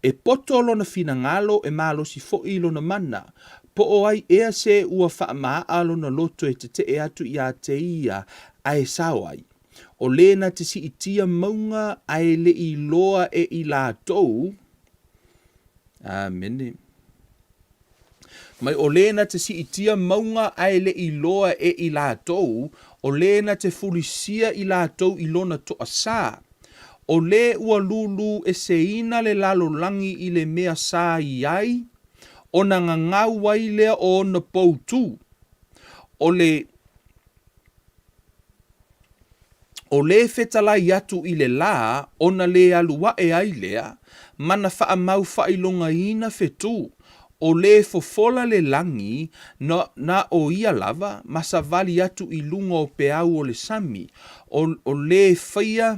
E poto lona finagalo, e malosi foi lona mana. Po o ai ea se ua faamaaa lona loto e tetee atu iā te ia ae sao ai? O lē na te siitia mauga ae le i loa e i latou, Āmene. Mai o lē na te siitia mauga ae le i loa e i latou, o lē na te fulisia i latou i lona toasā. O lē ua lūlū eseina le lalolagi i le mea sa i ai, ona gagau ai lea o ona poutū. O le. O lē fetalai atu i le lā ona lē alu aʻe ai lea, ma na faamau faailogaina fetū, o lē fofola le lagi na, na o ia lava, ma savali atu i luga o peau o le sami, o, o lē faia,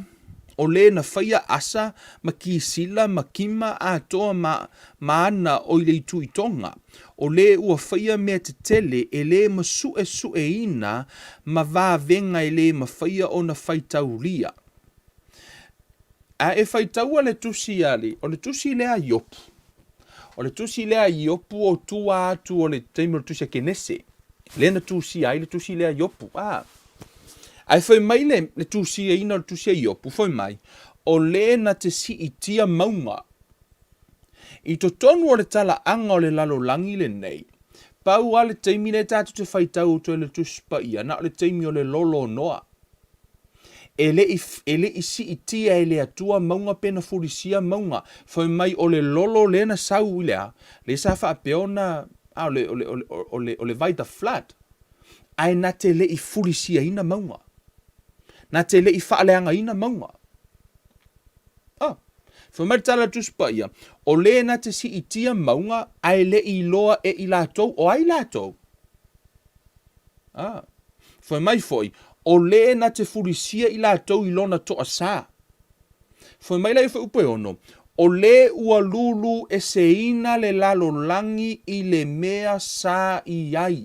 o lē na faia asa ma kisila ma kima atoa ma, ma ana o i le ituitoga, o lē ua faia mea tetele e lē masuʻesuʻeina ma vavega e lē mafaia ona faitaulia. A e faitaua le tusi a le, o le tusi lea a Iopu. O le tusi lea a Iopu o tua atu o le taimi o le tusi a Kenese, lea na tusia ai le tusi lea a Iopu. A. Ae fai mai le, le tusiaina o le tusi a Iopu, fai mai, o lē na te siitia mauga I totonu o le talaaga o le lalolagi lenei, pau lava le taimi lea tatou te faitau atu ai i le Tusi Paia, na o le taimi o le lolo o Noa. E le i, e le i siitia e le Atua mauga pe na fulisia mauga, fai mai o le lolo lea na sau i le a? Lea sa faapea ona, a, o le, o le, o le, o le, o le vai, the flood, ae na te le i fulisiaina mauga. Na te le i faaleagaina mauga. Oh. Fai mai le tala a le Tusi Paia, O lē na te siitia mauga ae le i iloa e i latou o ai latou. Ah. Fai mai foi, O lē na te fulisia i latou i lona toasā. Fai mai la ia fuaiupu e ono, O lē ua lūlū eseina le lalolagi i le mea sa i ai.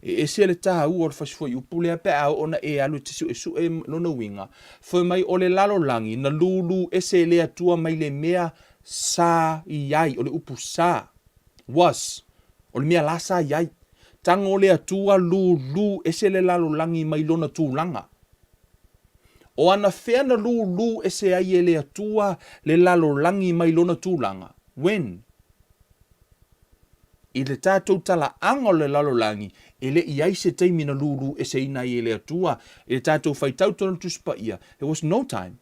E ese le tāua o le fasi fuaiupu lea pe a oo ona e alu e te suesue lona uiga, fai mai o le lalolagi na lūlū ese e le Atua mai le mea sa i ai, o le upu sa, was, o le mea la sa i ai. Tago le Atua lūlū ese le lalolagi mai lona tulaga. O ana fea na lūlū ese ai e le Atua le lalolagi mai lona tulaga? When? I le tatou talaaga o le lalolagi, e le i ai se taimi na lūlū eseina ai e le Atua i le tatou faitau tonu Tusi Paia, there was no time.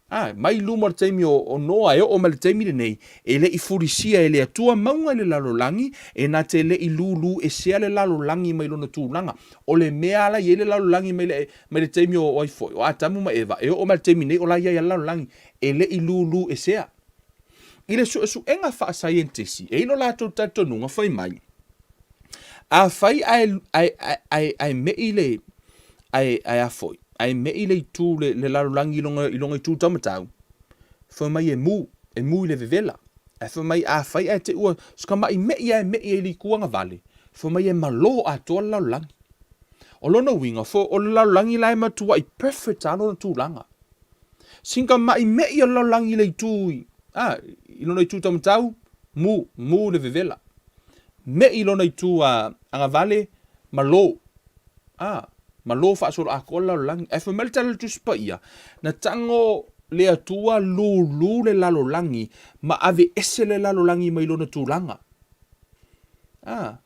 Ā, mai luma o le taimi o, o Noa e oo mai le taimi lenei, e le i fulisia e le Atua mauga i le lalolagi, e na te le i lūlū esea le lalolagi mai lona tulaga. O le mea la i ai le lalolagi mai le, mai le taimi o, o ai foi, o Atamu ma Eva, e oo mai le taimi nei o la i ai a le lalolagi, e le i lūlū esea. I le suesuega faasaienitisi, e i lo latou talitonuga fai mai, afai ae, ae, ae, ae, ae me'i le, ae, ae a foi, ae me'i le itu le, le lalolagi i lona, i lona itu taumatau, fai mai e mū, e mū i le vevela. Ae fai mai afai ae te ua sukama'i me'i ae me'i ai le itu agavale, fai mai e malō atoa le lalolagi. O lona uiga, fo, o le lalolagi la e matua'i perfect lava lona tulaga. Singa maʻi meʻi o le lalolagi i le itu i, a, i lona itu taumatau, mu, mu le vevela. Meʻi i lona itu a, agavale, malo. A, malo faasolo atoa le lalolagi. Ae fai mai le tala a le Tusi Paia, na tago le Atua lūlū le lalolagi ma aveese le lalolagi mai lona tulaga. A.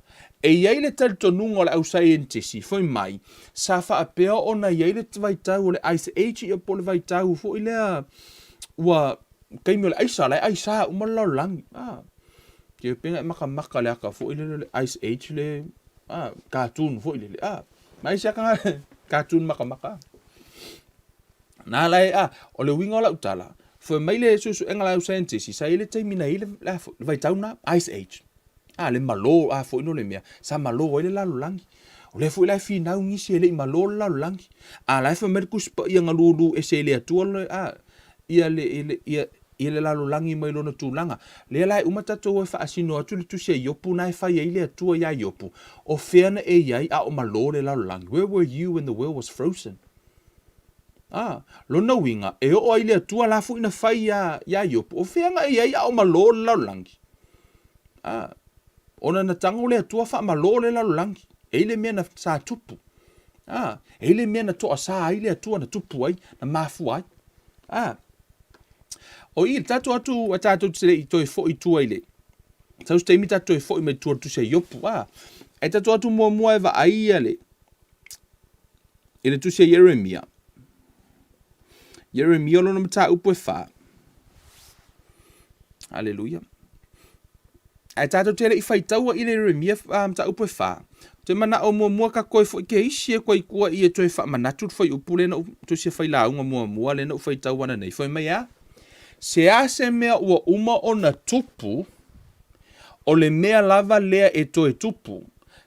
E i ai le talitonuga o le au saienitisi, fai mai, sa faapea ona i ai le vaitau o le Ice Age ia po o le vaitau foi lea ua taimi o le aisa, la e aisa uma le lalolagi. A. Ke pei na e makamaka le aka foi lele o le Ice Age le a, cartoon foi lele. A. Ma ai se aka cartoon makamaka. Na la e, a, o le uiga o lau tala, fai mai le suesuega a le au saienitisi, sa i ai le taimi na i ai le, le, le vaitau na, Ice Age. A, le malo, a foi no le mea, sa malo ai le lalolagi. O lea foi la e finau nisi e le i malo le lalolagi. A la e fai mai le Tusi Paia na lulu ese e le Atua le, a, ia le, ia, ia, ia le lalolagi mai lona tulaga. Lea la e uma tatou o e faasino atu le tusi a Iopu na e fai ai le Atua iā Iopu, o fea na e i ai a o malo le lalolagi? Where were you when the world was frozen? A, lona uiga, e oo ai le Atua la foi na fai iā, iā Iopu, o fea na e i ai a o malo le lalolagi? A, ona na tago le Atua faamalō le lalolagi, e i le mea na sa tupu. A, e i le mea na toasā ai le Atua na tupu ai, na mafua ai. A, o i, tatou atu, a tatou te le i toe foi i tua i le, sau se taimi tatou toe foi mai tua i le tusi a Iopu, a, e tatou atu muamua e vaai ia le, i le tusi a Ieremia. Ieremia o lona mataupu e whā. Aleluia. Ae tātou te le i whaitaua i le Ieremia uh, mataupu e whā. Te mana o muamua ka koe foi ke isi e koe kua i e toe whaamanatu le whai upu le na tusi e whai launga muamua le na u whaitau ana nei. Whai mai a? Se a se mea ua uma ona tupu, o le mea lava lea e toe tupu,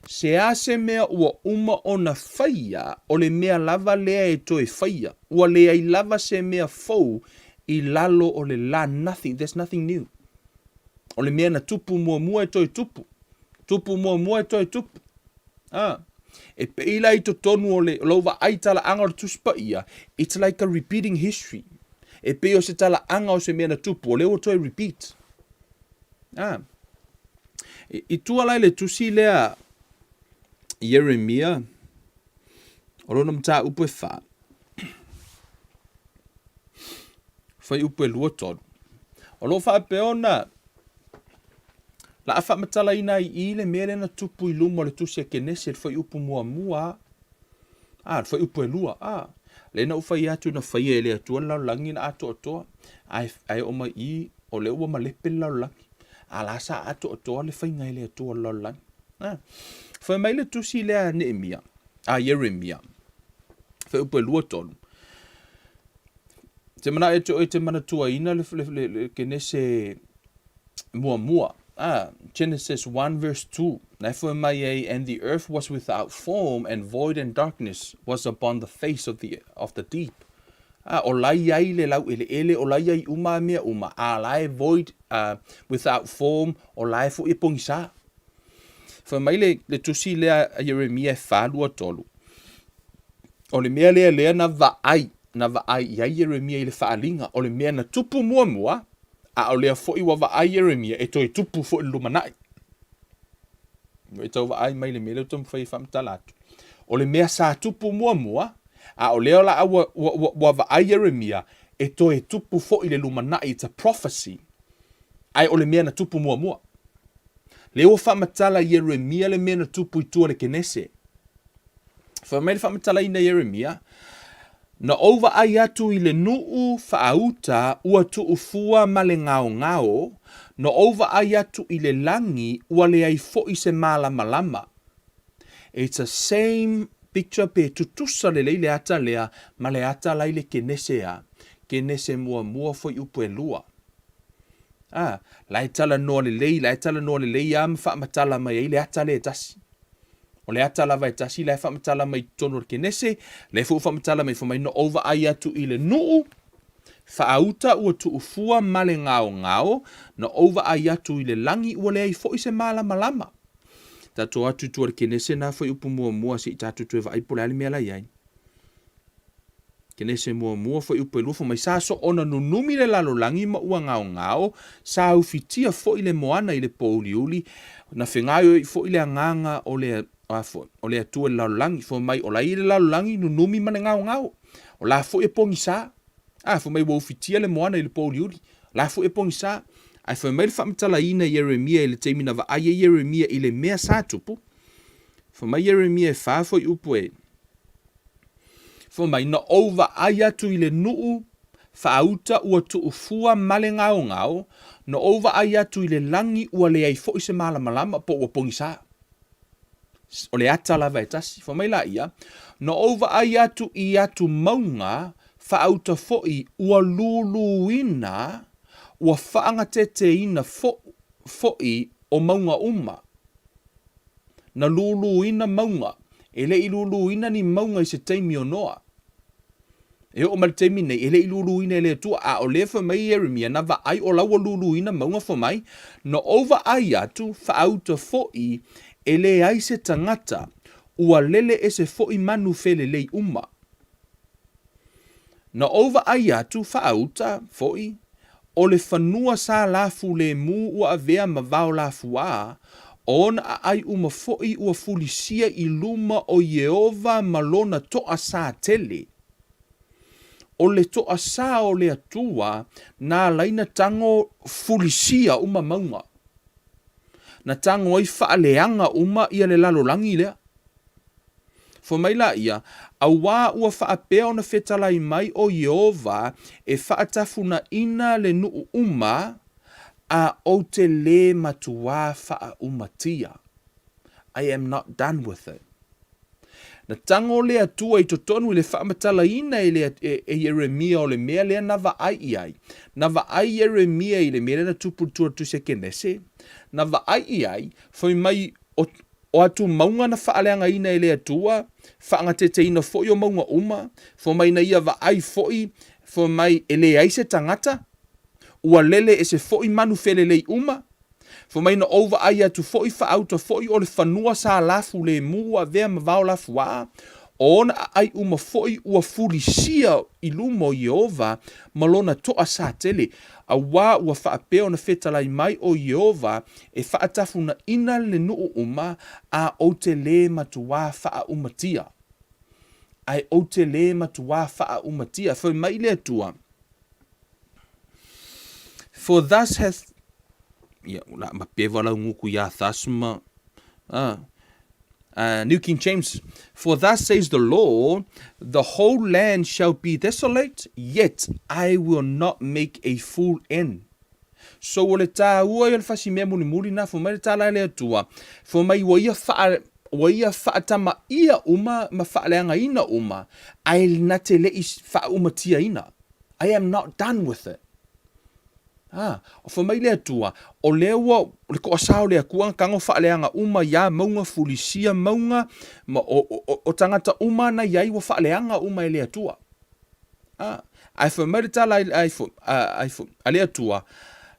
Se a se mea ua uma ona faia, o le mea lava lea e toe faia. Ua leai lava se mea fou i lalo o le la, nothing, there's nothing new. O le mea na tupu muamua e toe tupu. Tupu muamua e toe tupu. Ah. E pei la i totonu o le, o lou vaai talaaga o le Tusi Paia, it's like a repeating history. E pei o se talaaga o se mea na tupu, o lea ua toe repeat. Ah. I tua la i le tusi lea Ieremia, o lona mataupu e whā. Whai upu e 23. O lo whaapea ona, la a whaamatalaina ai i le mea lea na tupu i luma o le tusi a Kenese, le whai upu muamua, a, le whai upu e lua, a, lea na u whai atu na whaia e le Atua le lalolagi na atoatoa, ae, ae o mai i, o lea ua malepe le lalolagi. A la sa atoatoa le faiga e le Atua o le lalolagi. A. Fai mai le tusi lea a Neemia, a Ieremia, fuaiupu e 23. Te manao e te oe te manatuaina le, le, le, le Kenese muamua. Ah, Genesis 1 verse 2. Na e fai mai ai, and the earth was without form and void and darkness was upon the face of the, of the deep. A, o la i ai le laueleele, o la i ai uma a mea uma, a la e void, uh, without form, o la e foi e pogisā. Fai mai le, le tusi lea a Ieremia e 4:23. O le mea lea lea na vaai, na vaai i ai Ieremia i le faaaliga, o le mea na tupu muamua, a o lea foi ua vaai Ieremia e toe tupu foi i le lumanai. Ua e tau vaai mai le mea lea ua taumafai e faamatala atu. O le mea sa tupu muamua, a o lea la ua, ua, ua, ua vaai Ieremia e toe tupu foi i le lumanai, it's a prophecy, ae o le mea na tupu muamua. Lea ua faamatala Ieremia le mea na tupu i tua le Kenese. Fai mai le faamatalaina Ieremia, Na ou vaai atu i le nuu faauta ua tuufua ma le gaogao, na ou vaai atu i le lagi ua leai foi se malamalama. It's a same picture pe tutusa lelei le ata lea ma le ata la i le Kenese a, Kenese muamua fuaiupu e lua. A, la e talanoa lelei, la e talanoa lelei a ma faamatala mai ai le ata lea e tasi. O le ata lava e tasi la e faamatala mai i totonu o le Kenese, lea foi ua faamatala mai fai mai na ou vaai atu i le nuu, faauta ua tuufua ma le gaogao, na ou vaai atu i le lagi ua leai foi se malamalama. Tatou atu i tua i le Kenese na foi upu muamua se i tatou toe vaai po o le a le mea la i ai. Kenese muamua foi upu e lua fai mai sa soona nunumi le lalolagi ma ua gaogao, sa ufitia foi le moana i le pōuliuli, na fegaoioi foi le agaga o le, a foi, o le Atua i le lalolagi, fai mai o la i le lalolagi nunumi ma le gaogao, o la foi e pogisa. A, fai mai ua ufitia le moana i le pōuliuli, la foi e pogisa. Ae fai mai le faamatalaina i Ieremia i le taimi na vaai ai Ieremia i le mea sa tupu, fai mai Ieremia e fa fuaiupu e, fai mai, Na ou vaai atu i le nuu faauta ua tuufua ma le gaogao, na ou vaai atu i le lagi ua leai foi se malamalama po ua pogisa. O le ata lava e tasi. Fai mai laia, Na ou vaai atu i atu mauga faauta foi ua luluina, ua faagateteina foi o mauga uma. Na luluina mauga, e le i luluina ni mauga i se taimi o Noa. E oo mai le taimi nei, e le i luluina e le Atua, a o lea fai mai Ieremia, na vaai o la ua luluina mauga fai mai, na ou vaai atu, faauta foi, e leai se tagata, ua lele ese foi manu felelei uma. Na ou vaai atu, faauta foi, o le fanua sa lafu lemu ua avea ma vao lafuā, o ona aai uma foi ua fulisia i luma o Ieova ma lona toasā tele. O le toasā o le Atua na alaina tago fulisia uma mauga. Na tago ai faaleaga uma ia le lalolagi lea. Fai mai laia, Auā ua faapea ona fetalai mai ʻo Iēhova e faatafunaʻina le nuʻu uma, a ou te lē matuā faaumatia. I am not done with it. Na tago le Atua i totonu i le faamatalaina e, le, e, e Ieremia o le mea lea na vaai i ai. Na vaai Ieremia i le mea lea na tupu i le tuatusi a Kenese. Na vaai i ai, fai mai o, O atu mauga na faaleagaina e le Atua, faagateteina foi o mauga uma, fai mai na ia vaai foi, fai mai e leai se tagata, ua lele ese foi manu felelei uma, fai mai na ou vaai atu foi faauta foi o le fanua sa lafu lemu ua avea ma vao lafuaa, o ona aai uma foi ua fulisia i luma o Ieova ma lona toa sa tele, auā ua faapea ona fetalai mai ʻo Ieova e faatafunaʻina le nuʻu uma, a ou te lē matuā faaumatia. Ae ou te lē matuā faaumatia. Fai mai le Atua, For thus hath, ia, la ma peva lau nguku iā thus ma, ah, New King James, For thus says the Lord, the whole land shall be desolate, yet I will not make a full end. So o le tāua ia o le fasi mea mulimuli na, fai mai le tala a le Atua, fai mai ua ia wha, ua ia whaatamaia uma ma whaaleagaina uma, ae na te le i whaaumatia I am not done with it. Ā, fai mai le Atua, o lea ua, o le toasā o le Akua na tago faaleaga uma iā mauga, fulisia mauga, ma o, o, o tagata uma na i ai ua faaleaga uma e le Atua. Ā, ae fai mai le tala ai, ai, a le Atua,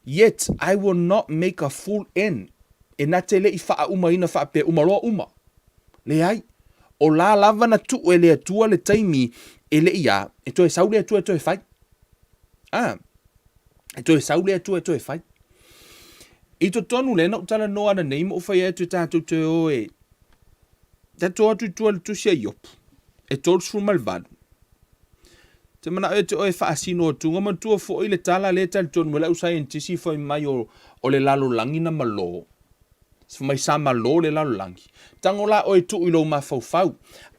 Yet I will not make a full end, e na te le i faaumaina faapea uma loa uma. Leai, o la lava na tuu e le Atua le taimi e le i a, e toe sau le Atua e toe fai. Ā, e toe sau le Atua e toe fai. I totonu lea na ou talanoa ana nei ma ou fai atu e tātou te o e, tātou atu i tua le tusi a Iopu, e 38. Te manao e te oe faasino atuga, manatua foi le tala lea talitonu ai le au saienitisi fai mai o, o le lalolagi na malo. Fai mai sa malo le lalolagi. Tago la oe tuu i lou mafaufau.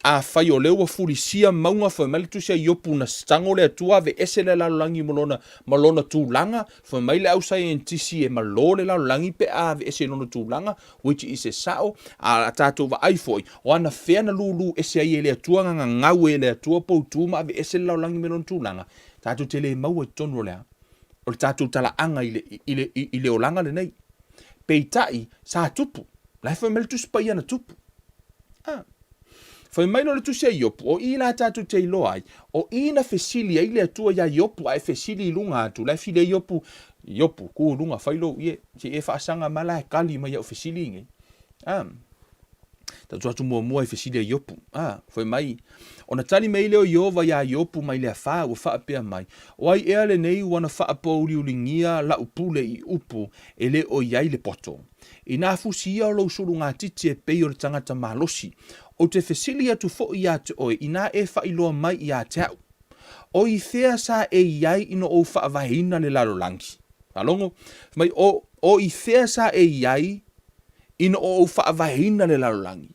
Afai o lea ua fulisia mauga, fai mai le Tusi a Iopu na tago le Atua aveese le lalolagi ma lona, ma lona tulaga, fai mai le au saienitisi e malo le lalolagi pe a aveese i lona tulaga, which is e sao, a tatou vaai foi, o ana fea na lūlū ese ai e le Atua na gagau e le Atua poutu ma aveese le lalolagi mai lona tulaga, tatou te le maua i totonu o le a? O le tatou talaaga i le, i le, i le olaga lenei. Peitai, sa tupu. La e fai mai le Tusi Paia na tupu. A. Fai mai loa le Tusi a Iopu, o i la tatou te iloa ai, o i na fesili ai le Atua iā Iopu, a e fesili i luga atu, la e fili ai Iopu, Iopu, ku i luga, fai lou ie, se i e faasaga mai la e kali mai au fesili nei. A. Tatou atu muamua i fesili a Iopu. A, fai mai, Ona tali mai lea o Ieova iā Iopu mai le afā, ua faapea mai, O ai ea lenei ua na faapouliuligia la'u pule i upu e le o i ai le poto? Inā fusi ia o lou sulugatiti e pei o le tagata malosi, ou te fesili atu foi iā te oe inā e faailoa mai iā te a'u. O i fea sa e i ai ina ou faavaeina le lalolagi? Faalogo, fai mai, O, o i fea sa e i ai ina o ou faavaeina le lalolagi?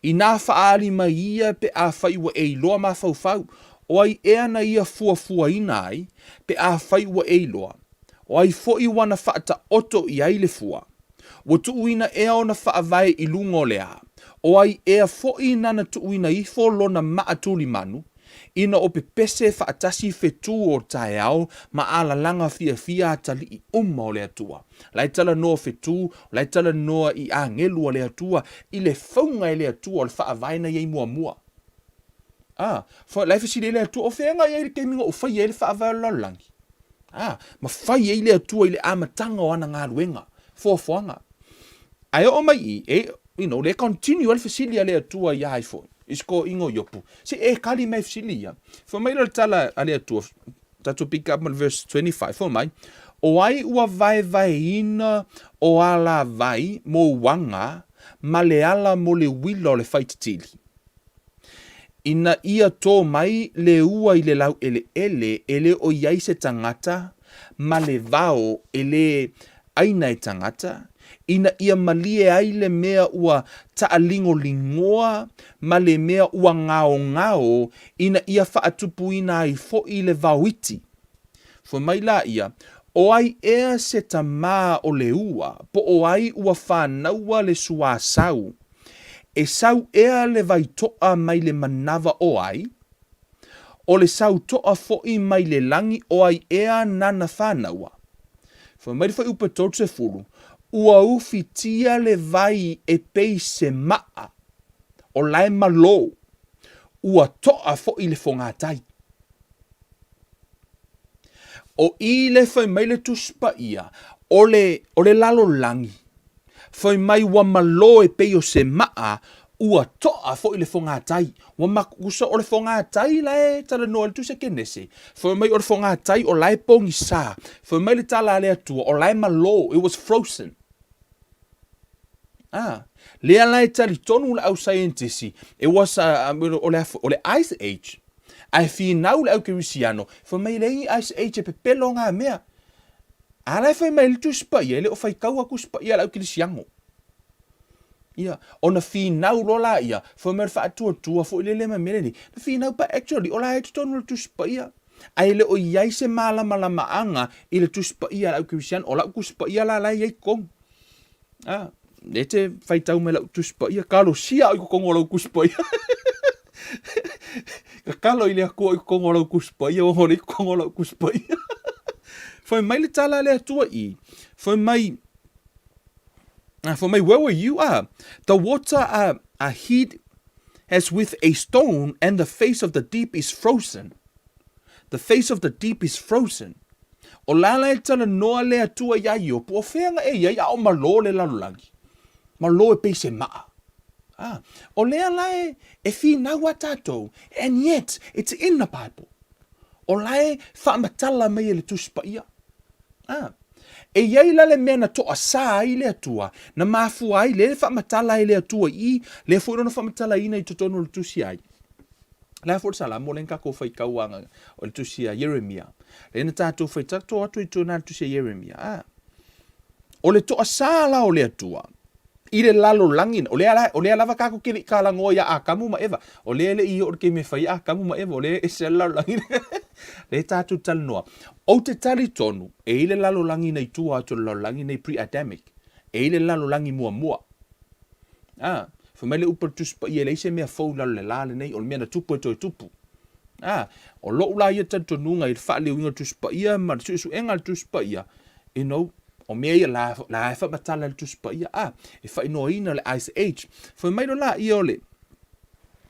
Inā faaali mai ia pe afai ua e iloa mafaufau, o ai ea na ia fuafuaina ai, pe afai ua e iloa, o ai foi ua na faataoto i ai le fua? Ua tuuina ea ona faavae i luga o le a? O ai ea foi nana tuuina ifo lona maa tulimanu, ina o pepese faatasi fetū o taeao ma alalaga fiafia atalii uma o le Atua? La e talanoa fetū, la e talanoa i agelu a le Atua, i le fauga e le Atua o le faavae na i ai muamua. A, la e fesili ai le Atua, o fea na i ai le taimi na ou faia ai le faavae o le lalolagi? Ā, ma fai ai le Atua i le amataga o ana galuega, foafoaga. Ae oo mai i, e, you know, le continue ai le fesili a le Atua iā ai foi, i se toeaina o Iopu, se i e kali mai i fesili ia. Fai mai lea o le tala a le Atua, tatou pick up ma le verse 25, fai mai, O ai ua vaevaeina o alavai mo uaga ma le ala mo le uila o le faitetili? Ina ia tō mai le ua i le laueleele e le o i ai se tangata ma le vao e le ʻaina e tagata, ina ia malie ai le mea ua taʻaligoligoa ma le mea ua gaogao, ina ia faatupuina ai foi le vao iti. Fai mai lāia, O ai ea se tamā o le ua, po o ai ua fānaua le suasau? E sau ea le vaitoa mai le manawa o ai? O le sau toa foi mai le lagi o ai ea nana fānaua? Fai mai le fuaiupu e 30, Ua ufitia le vai e pei se maa, o lae malō, ua toa foi le fogatai. O i le fai mai le Tusi Paia, o le, o le lalolagi, fai mai ua malo e pei o se maa, ua toa foi le fogatai. Ua makusa o le fogatai la e talanoa i le Tusi a Kenese, fai mai o le fogatai o la e pogisa, fai mai le tala a le Atua o la e malo, it was frozen. Ah, lea la e talitonu le au saienitisi, it was a, o le, o le ice age. Ae finau le au kerisiano, fai mai e leai ni ice age e pepelo ngā mea. A la e fai mai le Tusi Paia, e le o faitaua Tusi Paia a le au kerisiano. Ia, ona finau loa laia, fai mai o le faatuatua foi lele ma mea lenei. Na finau pa actually o la e totonu o le Tusi Paia. Ae e le o i ai se malamalamaaga i le Tusi Paia a le au kerisiano. O lau Tusi Paia la la e i ai i totonu. A, e te faitau mai lau Tusi Paia, kalosia au i totonu o lau Tusi Paia. Tatalo i le Atua i totonu o lau Tusi Paia, ua i totonu o lau Tusi Paia. Fai mai le tala a le Atua i, fai mai, fai mai, where were you? Ah, the water are, are hid as with a stone and the face of the deep is frozen. The face of the deep is frozen. O la la e talanoa le Atua iā Iopu, o fea na e i ai a o malo le lalolagi? Malo e pei se maa. Ah, o lea la e, e finau a tātou, and yet it's in the Bible. O la e faamatala mai e le Tusi Paia. Ah, e i ai la le mea na toasā ai le Atua, na mafua ai le faamatala e le Atua i, lea foi lona faamatalaina i totonu o le Tusi ai. Le a foi le Salamo lea na tatou faitau aga o le tusi a Ieremia. Lea na tatou faitau to atu i tona le tusi a Ieremia. Ah. O le toasā la o le Atua i le lalolagi, o lea, la, o lea lava tatou te le i talanoa iā Atamu ma Eva. O lea e le i oo le taimi e fai ai Atamu ma Eva, o lea e ese le lalolagi. Lea tatou talanoa. Ou te talitonu, e i le lalolagi nei tua atu o le lalolagi nei pre-Adamic. E i le lalolagi muamua. Ā, fai mai le upu a le Tusi Paia, e leai se mea fou i lalo o le la lenei, o le mea na tupu e toe tupu. Ā, o lo'u la ia talitonuga i le faaleuina o le Tusi Paia ma le suesuega a le Tusi Paia, you know, o mea ia la, la e faamatala e le Tusi Paia, ā, e faaigoaina le Ice Age. Fai mai loa laia o le,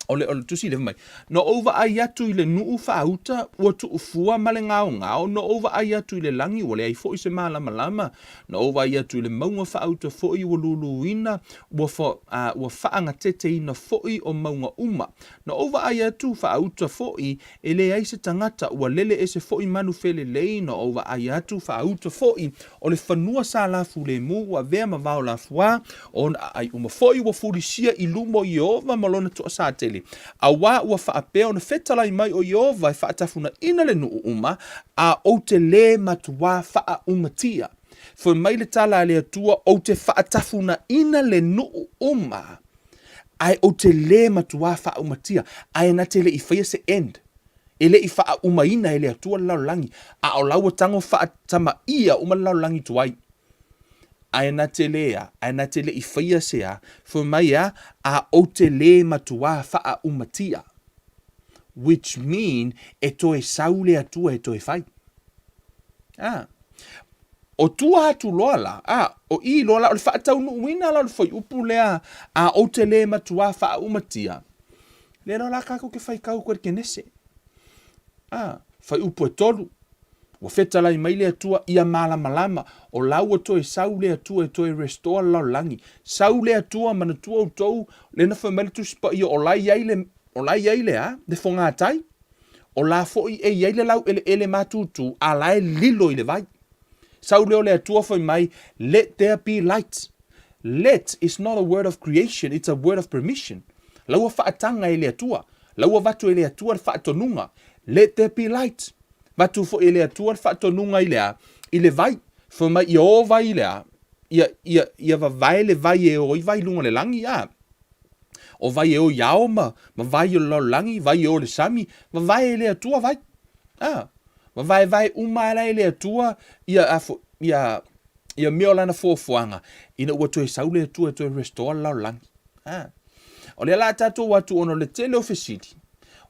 o le, o le tusi lea fai mai, Na ou vaai atu i le nuu faauta ua tuufua ma le gaogao, na ou vaai atu i le lagi ua leai foi se malamalama, na ou vaai atu i le mauga faauta foi ua luluina, ua, fa, a, ua faagateteina foi o mauga uma. Na ou vaai atu faauta foi e leai se tagata, ua lele ese foi manu felelei, na ou vaai atu faauta foi o le fanua sa lafulemu ua avea ma vao lafuā, ona aai uma foi ua fulisia i luma o Ieova ma lona toasatele. tele. Auā ua faapea ona fetalai mai ʻo Ieova e faatafunaʻina le nuu uma, a ou te lē matuā faaumatia. Fai mai le tala a le Atua, Ou te faatafunaʻina le nuu uma, ae ou te lē matuā faaumatia, ae na te le i faia se end. E le i faaaumaina e le Atua le lalolagi, a o la ua tago faatamaia uma le lalolagi tuai. Ae na te lē a, ae na te le i faia se a, fai mai a, a ou te lē matuā faaaumatia. Which mean e toe sau le Atua e toe fai. A. O tua atu loa la, a, o i loa la, o le faataunuuina la o le fuaiupu lea, a ou te lē matuā faaaumatia, lea loa la kākou ke faitau koe le Kenese. A, fuaiupu e tolu, ua fetalai mai le Atua ia malamalama, o la ua toe sau le Atua e toe restore le lalolagi. Sau le Atua, manatua outou, lea na fai mai le Tusi Paia, o la e i ai le, o la e i ai le a? Le fogatai. O la foi e i ai le laueleele matutu, a la e lilo i le vai. Sau lea o le Atua fai mai, Let there be light. Let is not a word of creation, it's a word of permission. La ua faataga e le Atua. La ua avatu e le Atua le faatonuga. Let there be light. Avatu foi e le Atua le faatonuga i le a? I le vai. Fai mai, ia o vai i le a? Ia, ia, ia vavae le vai e o ai vai i luga o le lagi, a? O vai e o i ao ma, ma vai o le lalolagi, vai e o i le sami, vavae e le Atua vai. A, vavaevae uma ala e le Atua ia, a, ia, ia mea o lana fuafuaga, ina ua toe sau le Atua e toe restore le lalolagi. A, o lea la a tatou atu ona o le tele o fesili,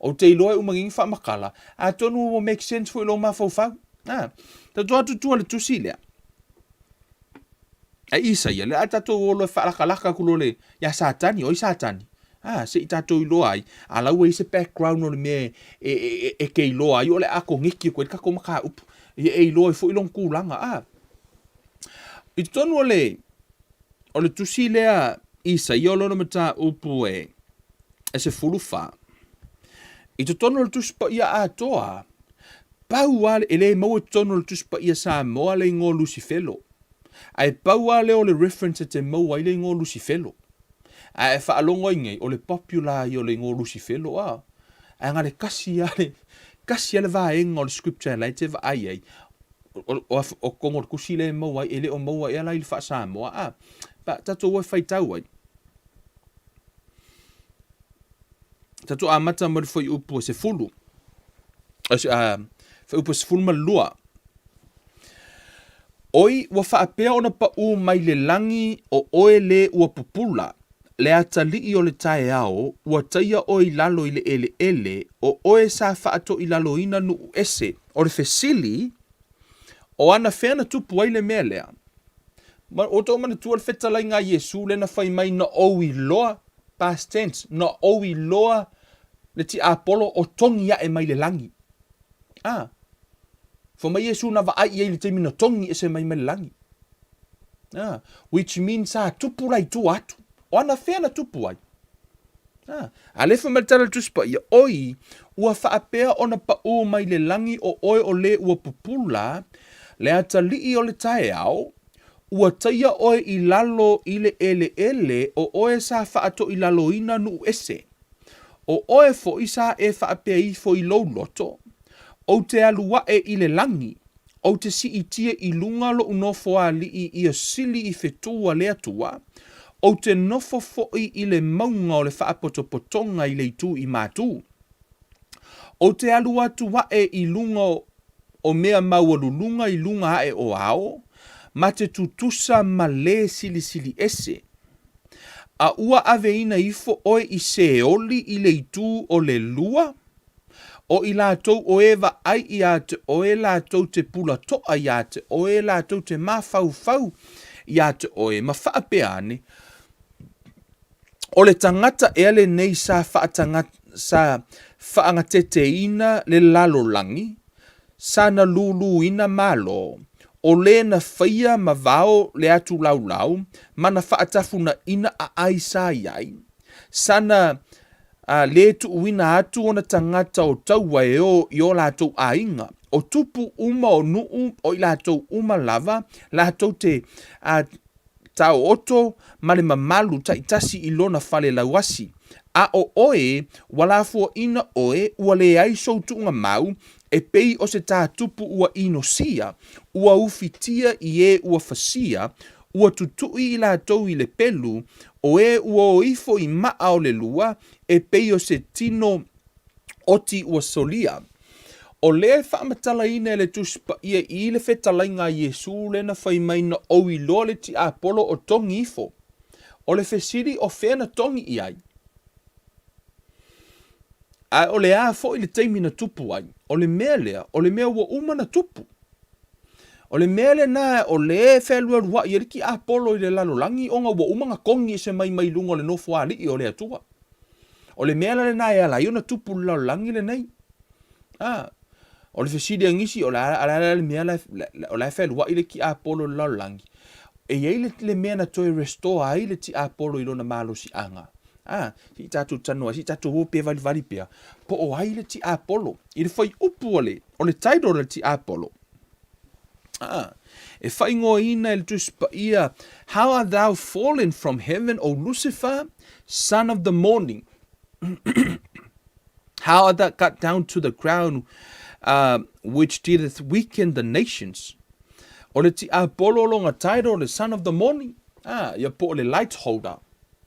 ou te iloa e uma nei faamatala, atonu ua make sense foi i lou mafaufau. A, tatou atu tua le tusi lea. A Isaia, lea a tatou o loa e faalakalaka atu loa le, ia Satani, oi Satani, a, se i tatou iloa ai, a la ua i ai se background o le mea e, e, e, e te iloa ai, o le a koneki atu ai le tatou mataupu, ia e iloa ai foi lona tulaga, a. I totonu o le, o le tusi lea Isaia o lona mataupu e, e 14, i totonu o le Tusi Paia atoa, pau lava, e le maua i totonu o le Tusi Paia Samoa le igoa Lusifelo. Ae pau lava lea o le reference e te maua ai le igoa Lusifelo. Ae e faalogo ai nei, o le popular ia o le igoa Lusifelo, a. Ae na o le kasi lava le, kasi lava le vaega o le scripture la e te vaai ai, o, o, o totonu o le tusi lea e maua ai, e le o maua ea la i le faa-Samoa, a. Pa, tatou o e faitau ai. Tatou amata mai le fuaiupu e 10. Fuaiupu e 12. Oi, ua faapea ona paʻū mai le lagi o ʻoe lē ua pupula, le atalii o le taeao, ua taia ʻoe i lalo i le ʻeleʻele, o ʻoe sa faatoilaloina nuu ese. O le fesili, o anafea na tupu ai le mea lea? Ma ua tou manatua le fetalaiga a Iesu lea na fai mai na ou iloa, past tense, na ou iloa le tiapolo o togi aʻe mai le lagi. A. Fai mai Iesu na vaai i ai i le taimi na togi ese mai mai le lagi. A. Which means sa tupu la i tua atu. O anafea na tupu ai? A. A lea fai mai le tala a le Tusi Paia, Oi, ua faapea ona paʻū mai le lagi o ʻoe o lē ua pupula, le atalii o le taeao, ua taia ʻoe i lalo i le ʻeleʻele o ʻoe sa faatoilaloina nuu ese. ʻO ʻoe foʻi sa e faapea ifo i lou loto, Ou te alu aʻe i le lagi, ou te siitia i luga loʻu nofoalii ia sili i fetū a le Atua, ou te nofo foʻi i le mauga o le faapotopotoga i le itu i Matū. Ou te alu atu aʻe i luga o mea maualuluga i luga aʻe o ao, ma te tutusa ma lē silisili ese. A ua aveina ifo ʻoe i Seoli i le itu o le lua? O i latou o e vaai iā te ʻoe latou te pula toʻa iā te ʻoe latou te mafaufau iā te ʻoe, ma faapea ane, o le tagata ea lenei sa sa faagateteina le lalolagi, sa na lūlūina Malo, o lē na faia ma vao le atu laulau ma na faatafunaʻina aʻai sa i ai, sa na a lē tuuina atu ona tagata o taua e o i o latou aiga, o tupu uma o nuu o i latou uma lava latou te a taooto ma le mamalu taitasi i lona fale lauasi. A o oe, ua lafuaina oe, ua leai sou tuugamau, e pei o se tātupu ua inosia, ua ufitia i e ua fasia, ua tutui i latou i le pelu, o e ua o ifo i maa o le lua, e pei o se tino oti ua solia. O lea e faamatalaina e le Tusi Paia i le fetalaiga a Iesu lea na fai mai na ou iloa le tiapolo o togi ifo. O le fesili o fea na togi i ai? Ae o le a foi le taimi na tupu ai? O le mea lea, o le mea ua uma na tupu. O le mea lena o lea e fealualuai ai le tiapolo i le lalolagi ona ua uma na togi ese mai mai luga o le Nofoalii o le Atua. O le mea la lena e ala ai ona tupu le lalolagi lenei. A, o le fesili a nisi, o le a la le mea la, o la e fealuai le tiapolo i le lalolagi. E i ai le, le mea na toe restore ai le tiapolo i lona malosiaga. A, se i tatou talanoa ai, se i tatou o pea valivali pea, po o ai le tiapolo. I le fuaiupu o le, o le title o le tiapolo, a, e faaigoaina e le Tusi Paia, How art thou fallen from heaven, O Lucifer, son of the morning? How art thou cut down to the ground, which didst weaken the nations? O le tiapolo lona title, le son of the morning, ah, ia po o le light holder.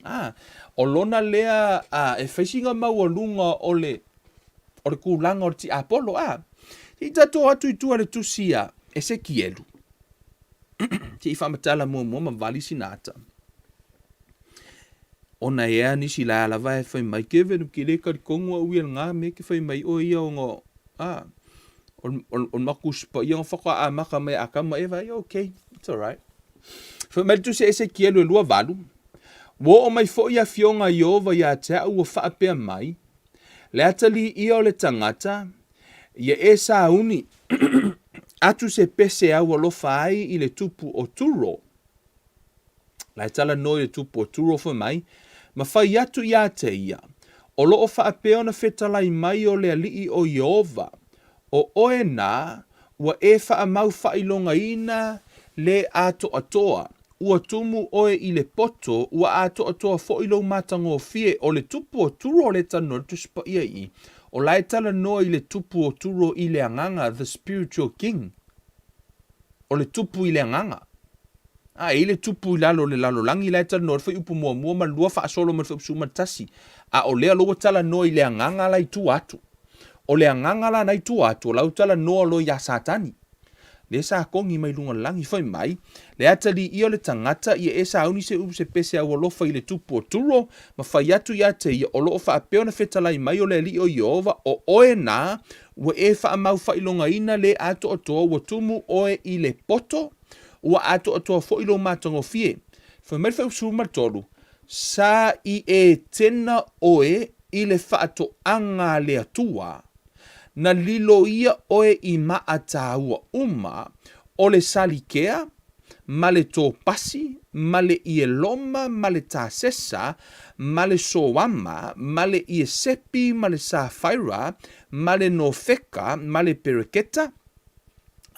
Ah, o lona lea ah, e fai sina maualuga o le, o le kūlanga o le tiapolo. Ah, se i tatou atu i tua le tusi a Esekielu. Se i faamatala muamua ma vali sina ata. Ona e a nisi la lava e fai mai, Kevin, ke le talitonu au ia lena mea ke fai mai oe ia ona, a, o, o, o maku sipa ia na whaka a maka mai a kama Eva, ia okay, it's alright. Fai mai le tusi a Esekielu e 28, Ua oo mai foi afioga a Ieova ia te au ua faapea mai, Le atalii ia o le tagata, ia e sauni atu se pese au alofa ai i le tupu o Turo. La e talanoa i le tupu o Turo fai mai, ma fai atu ia te ia, O lo o faapea ona fetalai mai o le Alii o Ieova, o oe na, ua e faamau faailogaina le atoatoa, ua tumu oe i le poto, ua atoatoa foi lou matagofie, o le tupu o Turo le talanoa i le Tusi Paia i, o la e talanoa i le tupu o Turo i le agaga, the spiritual king, o le tupu i le agaga. A e i le tupu i lalo o le lalolagi la e talanoa i le fuaiupu muamua ma le lua faasolo ma le fuaiupu 11, a o lea loa ua talanoa i le agaga la i tua atu. O le agaga la na i tua atu, o la ua talanoa loa iā Satani. Lea sa kogi mai luga o le lagi, fai mai, Le atalii ia o le tagata, ia e sauni se upu se pese aualofa i le tupu o Turo, ma fai atu ia te ia, o lo o faapea ona fetalai mai o le Alii o Ieova, o oe na, ua e faamau faailogaina le atoatoa, ua tumu oe i le poto, Ua atoatoa foi lou matagofie. Fai mai le fuaiupu 13, Sa i Etena oe i le faatoaga a le Atua, na lilo ia oe i maa tāua uma, o le salikea, ma le topasi, ma le ieloma, ma le tasesa, ma le soama, ma le iesepi, ma le safaira, ma le nofeka, ma le pereketa,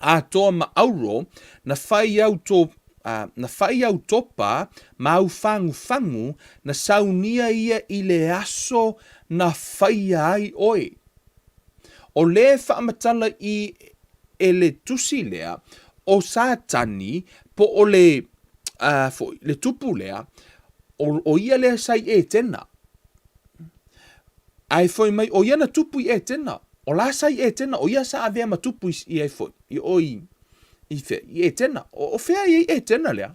atoa ma auro, na whai au tō, uh, na whai au topa ma au whanguwhangu, na saunia ia i le aso na whaia ai oe. O le whaamatala i e le tusi lea, o Satani, po o le, uh, foi, le tupu lea, o, o ia lea sa i Etena. Ae foi mai, o ia na tupu i Etena. O la sa i Etena, o ia sa avea ma tupu i, i ai foi, i o i, i fea, i Etena. O, o fea i Etena lea?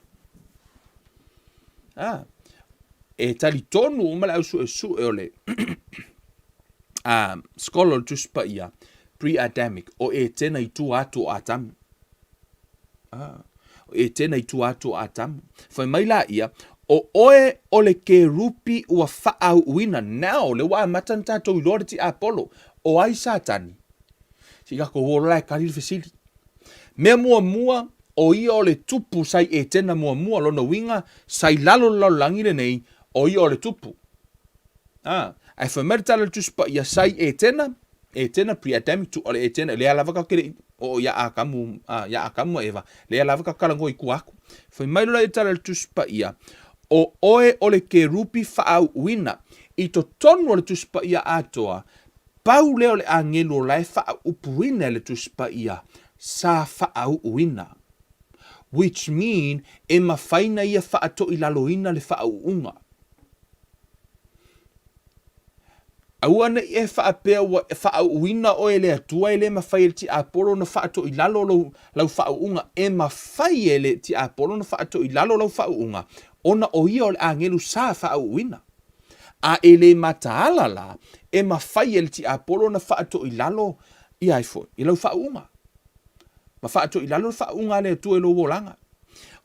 Ah, e talitonu uma le au suesue o le scholar o le Tusi Paia, pre-Adamic, o Etena i tua atu o Atamu. Ah, o Etena i tua atu o Atamu. Fai mai la ia, o oe o le kerupi ua faaauuina. Now, le ua amata na tatou iloa le tiapolo. O ai Satani? Se i tatou o loa la e tali le fesili. Mea muamua, o ia o le tupu sa i Etena muamua, lona uiga, sa i lalo o le lalolagi lenei, o ia o le tupu. Ah, ae fai mai le tala o le Tusi Paia, sa i Etena, Etena, pre-Adamic, tu, o le Etena, lea lava tatou te le i oo ia Atamu, ah, ia Atamu ma Eva, lea lava tatou talanoa i tua atu. Fai mai loa le tala o le Tusi Paia, o oe o le kerupi faaauuina. I totonu o le Tusi Paia atoa, pau lea o le agelu o la e faaupuina e le Tusi Paia, sa faauuina. Which mean e mafai na ia faatoilaloina le faauuga. Aua ne i e faapea ua faauuina oe e le Atua e le mafai e le tiapolo ona faatoilalo lou, lau faauuga. E mafai e le tiapolo ona faatoilalo lau faauuga, ona o ia o le agelu sa faauuina. A e le mataala la, e mafai e le tiapolo ona faatoilalo ia ai foi i lau faauuga. Ma faatoilalo le faauuga a le Atua i lou olaga.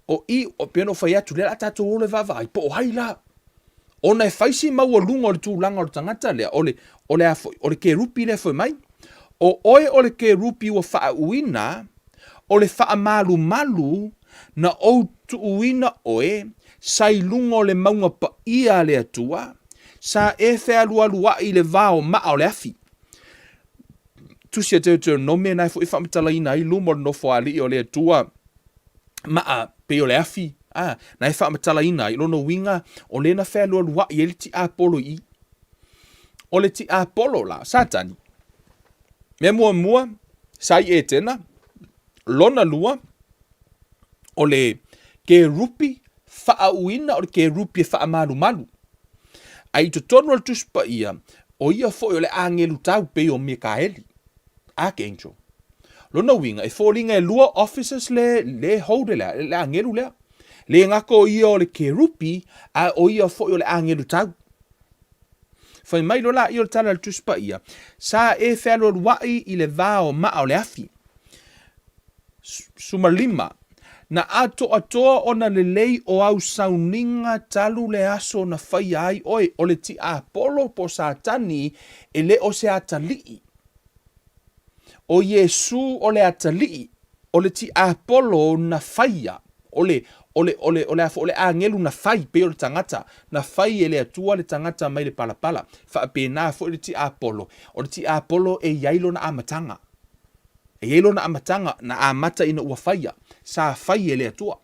O i, o pei ona ou fai atu, lea o le a tatou o loa e vaavaai, po o ai la. Ona e fai si maualuga o le tulaga o le tagata lea, o le, o le a foi, o le kerupi lea foi mai. O oe o le kerupi ua faauuina, o le faamalumalu na ou tuuina oe sa i luga o le mauga paia a le Atua, sa e fealualuai i le va o maa o le afi. Tusi a Deuteronome na e foi faamatalaina ai luma o le nofoalii o le Atua maa pei o le afi, a, na e faamatalaina ai, lona uiga, o lea na fealualuai ai le tiapolo i i. O le tiapolo la, Satani, mea muamua, sa i Etena, lona lua, o le kerupi faauuina o le kerupi e faamalumalu. A i totonu o le Tusi Paia, o ia foi o le agelu tau pei o Mikaeli, archangel. Lona uiga, e foliga e lua offices le, le hold e le, le agelu lea. Le gata o ia o le kerupi, a o ia foi o le agelu tau. Fai mai loa laia o le tala a le Tusi Paia, Sa e fealualuai i le va o maa o le afi. 15, Na atoatoa ona lelei o au sauniga talu le aso na faia ai oe, o le tiapolo po o Satani e le o se atalii. O Iesu o le atalii, o le tiapolo na faia, o le, o le, o le, o le a foi, o le agelu na fai, pei o le tagata, na fai e le Atua le tagata mai le palapala. Faapena foi le tiapolo, o le tiapolo e i ai lona amataga. E i ai lona amataga, na amata ina ua faia, sa fai e le Atua.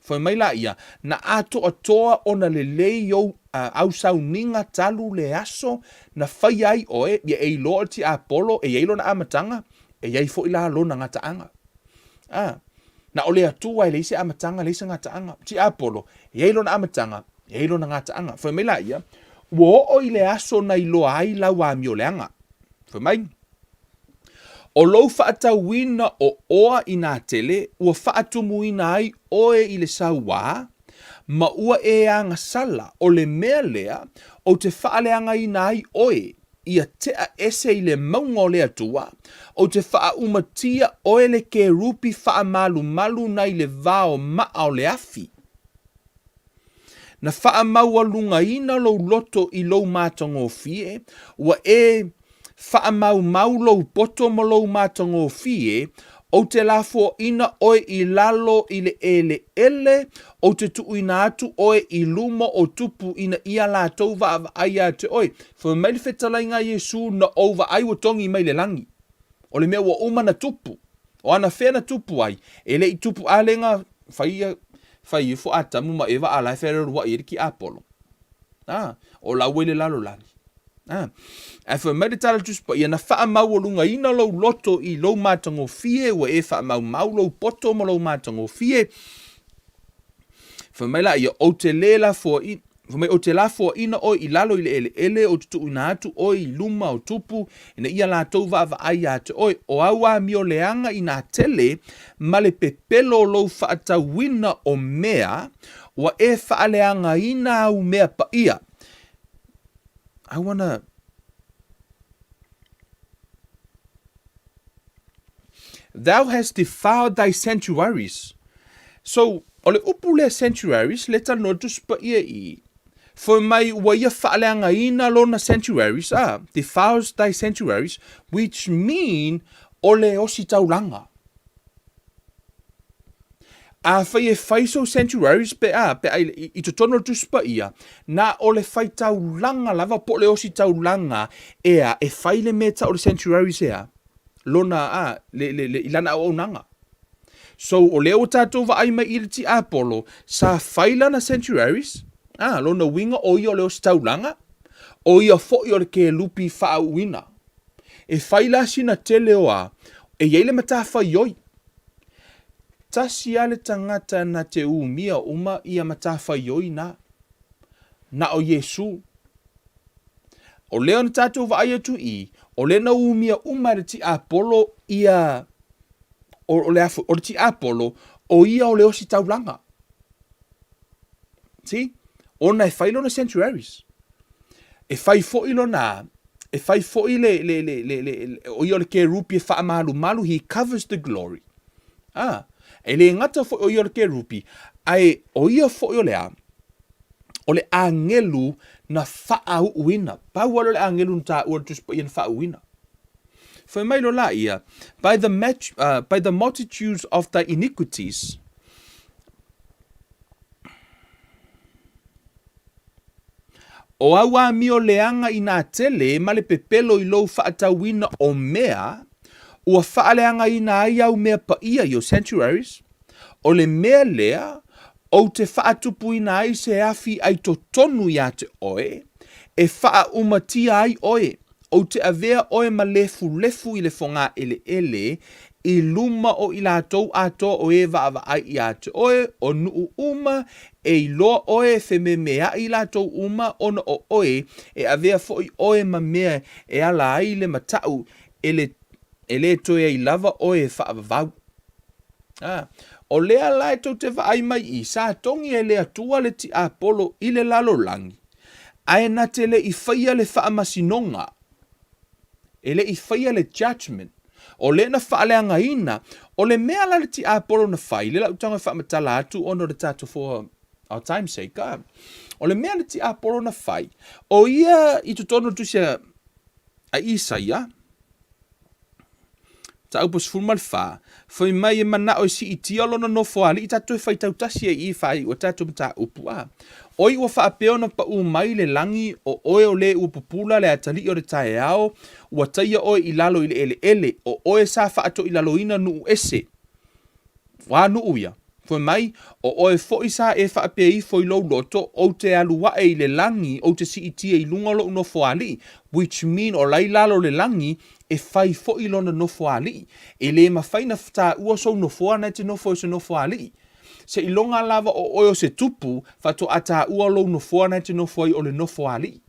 Fai mai laia, na atoatoa ona lelei ou au sauniga talu le aso na faia ai oe, ia e iloa o le tiapolo e i ai lona amataga, e i ai foi la lona gataaga. A, na o le Atua e leai se amataga, leai se gataaga. Tiapolo, e i ai lona amataga, e i ai lona gataaga. Fai mai laia, ua oo i le aso na iloa ai lau amioleaga. Fai mai, O lou faatauina o oa i nā tele, ua faatumuina ai oe i le sauā, ma ua e agasala, o le mea lea ou te faaleagaina ai oe, ia tea ese i le mauga o le Atua, ou te faaumatia oe le kerupi faamalumalu nai le vao maa o le afi. Na faamaualugaina lou loto i lou matagofie, ua e faamaumau lou poto ma lou matagofie, ou te lafoaina oe i lalo i le eleele, ou te tuuina atu oe i luma o tupu ina ia latou vaavaai ia te oe. Fai mai le fetalaiga a Iesu, Na ou vaai ua togi mai le lagi. O le mea ua uma na tupu. O anafea na tupu ai, e le i tupu a lega fai ia fai ifo Atamu ma Eva a la e fealualuai ai le tiapolo. A, o la ua i le lalolagi. A, ae fai mai le tala a le Tusi Paia, na faamaualugaina lou loto i lou matagofie, ua e faamaumau lou poto ma lou matagofie. Fai mai laia, ou te le lafoai, fai mai, ou te lafoaina oe i lalo i le eleele, ou te tuuina atu oe i luma o tupu, ina ia latou vaavaai ia te oe. O au amio leaga i nā tele, ma le pepelo o lou faatauina o mea, ua e faaleagaina au mea paia. I wanna... Thou hast defiled thy sanctuaries. So, o le upu lea sanctuaries, le talanoa le Tusi Paia i, fai mai ua ia faaleagaina lona sanctuaries, ah, defiles thy sanctuaries, which mean o le ositaulaga. Afai e fai sou sanctuaries pe a, pe a i, i totonu o le Tusi Paia, na o le faitaulaga lava po o le ositaulaga ea e fai le mea tau o le sanctuaries ea, lona, a, le, le, le, i lana auaunaga. So, o lea ua tatou vaai mai i le tiapolo, sa fai lana sanctuaries, a, lona uiga o ia o le ositaulaga, O ia foi o le kelupi faauuina. E fai la sina tele o a, e i ai le matafaioi. Tasi a le tagata na te umia uma ia matafaioi na, na o Iesu. O lea na tatou vaai atu i, o lea na umia uma e le tiapolo ia, o, le, o le tiapolo, o ia o le ositaulaga. See? Ona e fai lona sanctuaries. E fai foi lona, e fai foi le, le, le, le, le, o ia o le kerupi e faamalumalu, he covers the glory. Ah, e le gata foi o ia o le kerupi, ae o ia foi o le a, o le agelu na faauuina. Pau lava lea o le agelu na taua le Tusi Paia na faauuina. Fai mai lo la ia, by the, match, by the multitudes of thy iniquities, O au amio leaga inā tele ma le pepelo i lou faatauina o mea ua faaleagaina ai au mea paia, your sanctuaries, o le mea lea ou te faatupuina ai se afi ai totonu iā te oe, e faaumatia ai oe, Ou te avea oe ma lefulefu i le fogaeleele i luma o i latou atoa o e vaavaai iā te oe, o nuʻu uma, e iloa oe e fememeaʻi i latou uma ona o oe, e avea foʻi oe ma mea e ala ai le mataʻu e le, e le toe ai lava oe e faavavau. A, o lea la e tou te vaai mai i, sa togi e le Atua le tiapolo i le lalolagi, ae na te le i faia le faamasinoga, e le i faia le judgment, o lea na faaleagaina, o le mea la le tiapolo na fai, lea la ou tago e faamatala atu ona o le tatou for our time sake, a, o le mea le tiapolo na fai, o ia i totonu o le tusi a Isaia, Mataupu 14, Fai mai e manao e siitia lona nofoalii tatou e faitau tasi ai i faaiu a tatou mataupu a. Oi ua faapea ona paʻū mai le lagi o oe o le ua pupula le atalii o le taeao, ua taia oe i lalo i le eleele, o oe sa faatoilaloina nuu ese. Ua nuu ia. Fai mai, o oe foi sa e faapea ifo i lou loto, ou te alu aʻe i le lagi, ou te siitia i luga o loʻu nofoalii, which mean o la i lalo o le lagi, e fai foi lona nofoalii. E le mafai na taua sou nofoa na e te nofo i se nofoalii. Seiloga lava o oe o se tupu, faatoa taua lou nofoa na e te nofo ai o le nofoalii.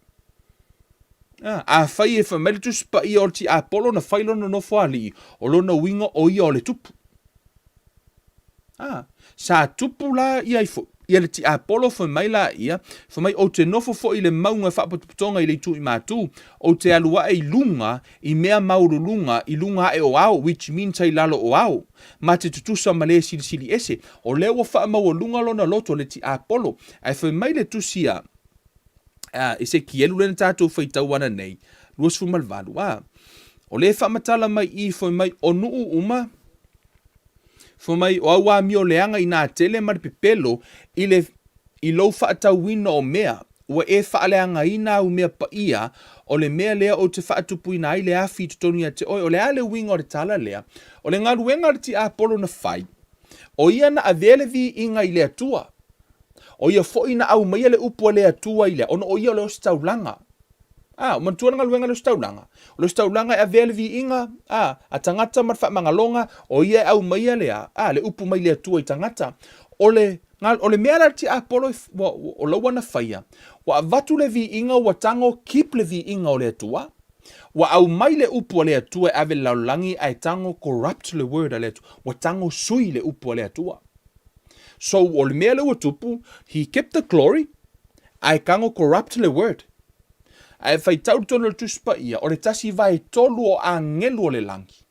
Afai e fai mai le Tusi Paia o le tiapolo na fai lona nofoalii, o lona uiga o ia o le tupu. A, sa tupu la ia ifo, ia le tiapolo fai mai la ia, fai mai ou te nofo foi i le mauga e faapotopotoga i le itu i matu, ou te alu ae i luga i mea maualuluga i luga ae o ao, which means i lalo o ao, ma te tutusa ma le silisili ese. O lea ua faamaualuga lona loto le tiapolo. Ae fai mai le tusi a, a Esekielu lea na tatou faitau ana nei, 28, a, o lea e faamatala mai i i fai mai o nuu uma, Fai mai, o au amio leaga inā tele ma le pepelo i le i lou faatauina o mea, ua e faaleagaina au mea paia, o le mea lea ou te faatupuina ai le afi i totonu ia te oe. O le a le uiga o le tala lea? O le galuega a le tiapolo na fai, o ia na avea le viiga i le Atua. O ia foi na aumaia le upu a le Atua i le, ona o ia o le ositaulaga. A, manatua le galuega a le ositaulaga. O le ositaulaga e avea le viiga, a, a tagata ma le faamagaloga, o ia e aumaia le a, a, le upu mai le Atua i tagata. O le, o le mea la le tiapolo e, ua, o laua na faia, ua avatu le viiga ua tago keep le viiga o le Atua, ua aumai le upu a le Atua e ave i le lalolagi ae tago corrupt le word a le Atua, ua tago sui le upu a le Atua. So, o le mea lea ua tupu, he kept the glory, ae tago corrupt le word. Ae faitau tonu le Tusi Paia, o le tasi vae tolu o agelu o le lagi.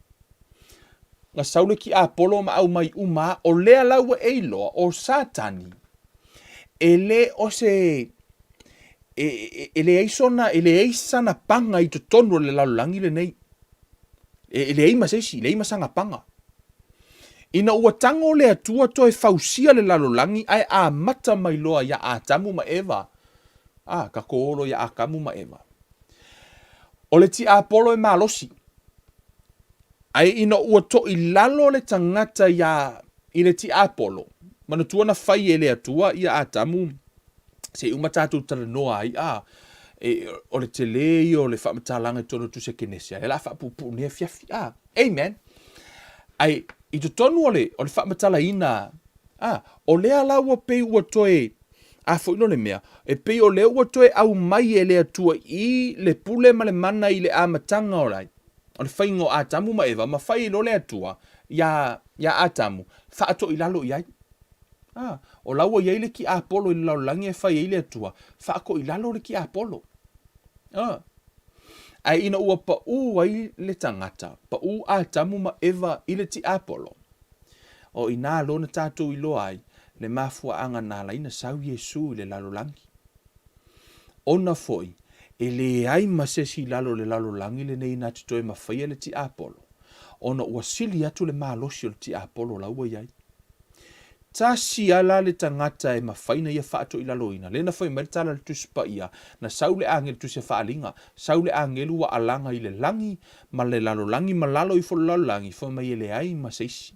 Na sau le tiapolo ma aumai uma, o lea la ua e iloa, o Satani, e le o se, e, e, e leai sona, e leai sana paga i totonu o le lalolagi lenei. E, e leai ma se isi, leai ma sana paga. Ina ua tago le Atua toe fausia le lalolagi ae amata mai loa iā Atamu ma Eva, a, ka kōolo iā Akamu ma Eva. O le tiapolo e malosi. Ae ina ua toʻilalo le tagata iā i le tiapolo, manatua na fai e le Atua ia Atamu, se i uma tatou talanoa ai, a, E, o le tele ia o le faamatalaga i totonu o le Tusi a Kenese, a lea o le a faapuupuu nei afiafi. A, amen. Ae i totonu o le, o le faamatalaina, a, o lea la ua pei ua toe, a foi no le mea, e pei o lea ua toe aumai e le Atua i le pule ma le mana i le amataga o le, o le faiga o Atamu ma Eva, ma fai ai loa le Atua iā, iā Atamu, faatoilalo i ai. A, o la ua i ai le tiapolo i le lalolagi e fai ai le Atua, faatoilalo le tiapolo. A. Ae ina ua paʻū ai le tagata, paʻū Atamu ma Eva i le tiapolo, o i inā loa na tatou iloa ai le mafuaaga na ala ai na sau Iesu i le lalolagi. Ona foi, e leai ma se isi i lalo o le lalolagi lenei na te toe mafaia le tiapolo, ona ua sili atu le malosi o le tiapolo la ua i ai. Tasi a la le tagata e mafai na ia faatoilaloina, lea na fai mai le tala a le Tusi Paia, na sau le agelu, Tusi a Faaaliga, sau le agelu ua alaga i le lagi ma le lalolagi ma lalo ifo le lalolagi, fai mai e leai ma se isi.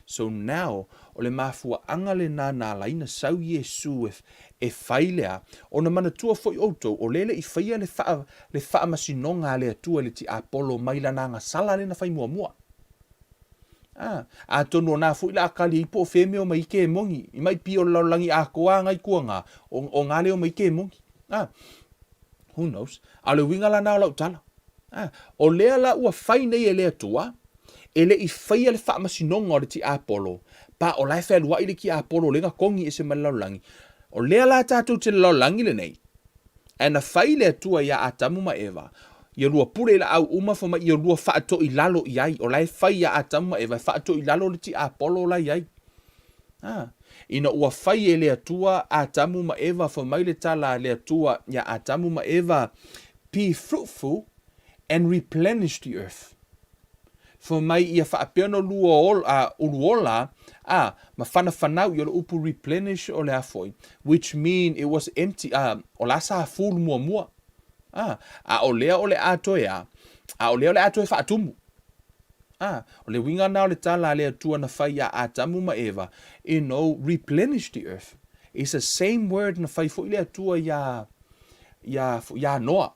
So now, o le mafuaaga lena na ala ai na sau Iesu e, e fai le a, ona manatua foi outou, o lea e le i faia le faa, le faamasinoga a le Atua i le tiapolo mai lana agasala lea na fai muamua. A, atonu o nā foi la a kali ai po o fea mea o mai ike e moni, i mai pi o le lalolagi atoa ngai tua ngā, o, o ngā leo mai ike e moni. A, who knows? A o le uiga la nā o lau tala. A, o lea la ua fai nei e le Atua, e le i faia le faamasinoga o le tiapolo, pa o la e fealuai le tiapolo lea na togi ese mai le lalolagi. O lea la tatou te le lalolagi lenei, Ae na fai le Atua iā Atamu ma Eva, ia lua pule i laau uma fai mai ia lua faatoilalo i ai. O la e fai iā Atamu ma Eva e faatoilalo le tiapolo la i ai. A, ina ua fai e le Atua Atamu ma Eva fai mai le tala a le Atua iā Atamu ma Eva, Be fruitful and replenish the earth. Fai mai ia faapea ona lua ola, a, ulu ola, a, ma whanafanau i o le upu replenish o le a foi, which mean it was empty, a, o la sa full muamua. A, a o lea o le a toe a, a o lea o le a toe faatumu. A, o le uiga na o le tala a le Atua na fai iā Atamu ma Eva, you know, replenish the earth. It's the same word na fai foi le Atua iā, iā, iā Noa.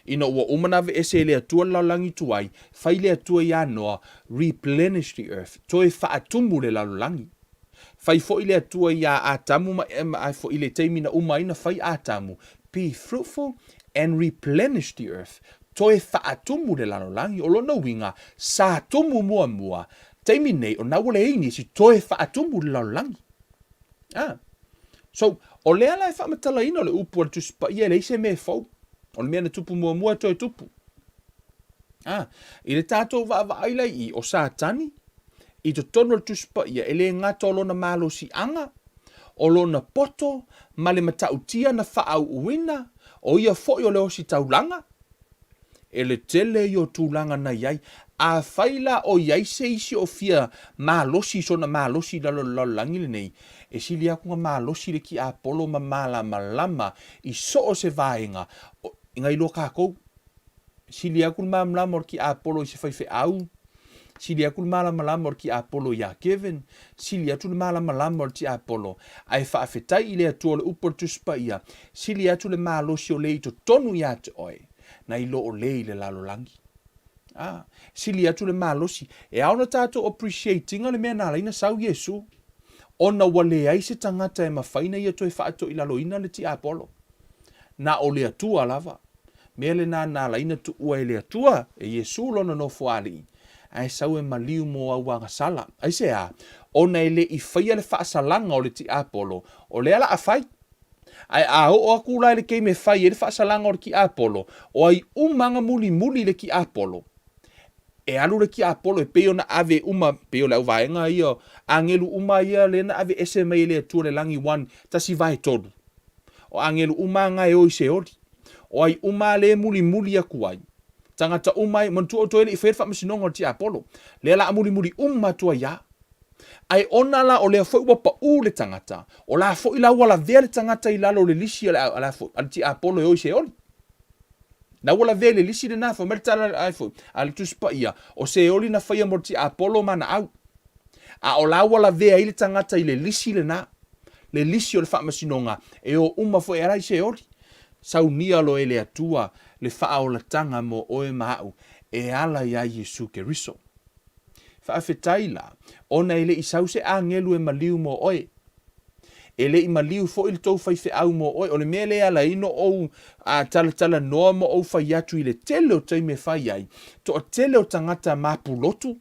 Ina ua uma na aveese e le Atua le lalolagi tuai, fai le Atua iā Noa, replenish the earth, toe faatumu le lalolagi. Fai foi le Atua iā Atamu ma, ma, i le taimi na uma ai na fai Atamu, be fruitful and replenish the earth, toe faatumu le lalolagi. O lona uiga, sa tumu muamua, taimi nei, o na ua leai nisi, toe faatumu le lalolagi. Ah. So, o lea la e faamatalaina o le upu a le Tusi Paia e leai se mea fou. O le mea na tupu muamua e toe tupu. Ah, i le tatou vaavaai la i i, o Satani, i totonu o le Tusi Paia, e le gata o lona malosiaga, o lona poto ma le matautia na faaauuina, o ia foi o le ositaulaga, E le tele ia o tulaga na i ai. Afai la o i ai se isi o fia malosi i sona malosi i lalo o le lalolagi lenei, e sili atu na malosi le tiapolo ma malamalama i so o se vaega na iloa kakou. Sili atu le malamalama o le tiapolo i se faifeau, sili atu le malamalama o le tiapolo iā Kevin, sili atu le malamalama o le tiapolo, ae faafetai i le Atua o le upu a le Tusi Paia, sili atu le malosi o le i totonu iā te oe, na i lo o le i le lalolagi. A, sili atu le malosi. E ao ona tatou appreciate ina le mea na ala ai na sau Iesu, ona ua leai se tagata e mafai na ia toe faatoilaloina le tiapolo. Na o le Atua lava. Mea lena na ala ai na tuua e le Atua, e Iesu lona nofoalii, ae sau e maliu mo au agasala. Aisea? Ona e le i faia le faasalaga o le tiapolo, o lea la a fai. Ae a oo atu la i le taimi e fai ai le faasalaga o le tiapolo, o ai uma na mulimuli i le tiapolo, e alu le tiapolo e pei ona ave uma, pei o le auvaega ia, agelu uma ia lea na ave ese mai e le Atua le lagi one, tasi vae tolu. O agelu uma na e o i Seoli. O ai uma a lea e mulimuli atu ai, tagata uma ai, manatua outou e le i faia le faamasinoga o le tiapolo, lea la a mulimuli uma atu ai a. Ae ona la o lea foi ua paʻū le tagata, o la foi la ua lavea le tagata i lalo o le lisi a le, a le, a le tiapolo e o i Seoli. Na ua lavea i le lisi lena, fai mai le tala ai foi a le Tusi Paia, o Seoli na faia mo le tiapolo ma ana au. A o la ua lavea ai le tagata i le lisi lena, le lisi o le faamasinoga, e o uma foi e ala i Seoli. Saunia loa e le Atua le faaolataga mo oe ma a'u e ala iā Iesu Keriso. Faafetai la, ona e le i sau se agelu e maliu mo oe. E le i maliu foi le tou faifeau mo oe. O le mea lea e ala ai ona ou talatalanoa ma ou fai atu i le tele o taimi e fai ai, toatele o tagata mapulotu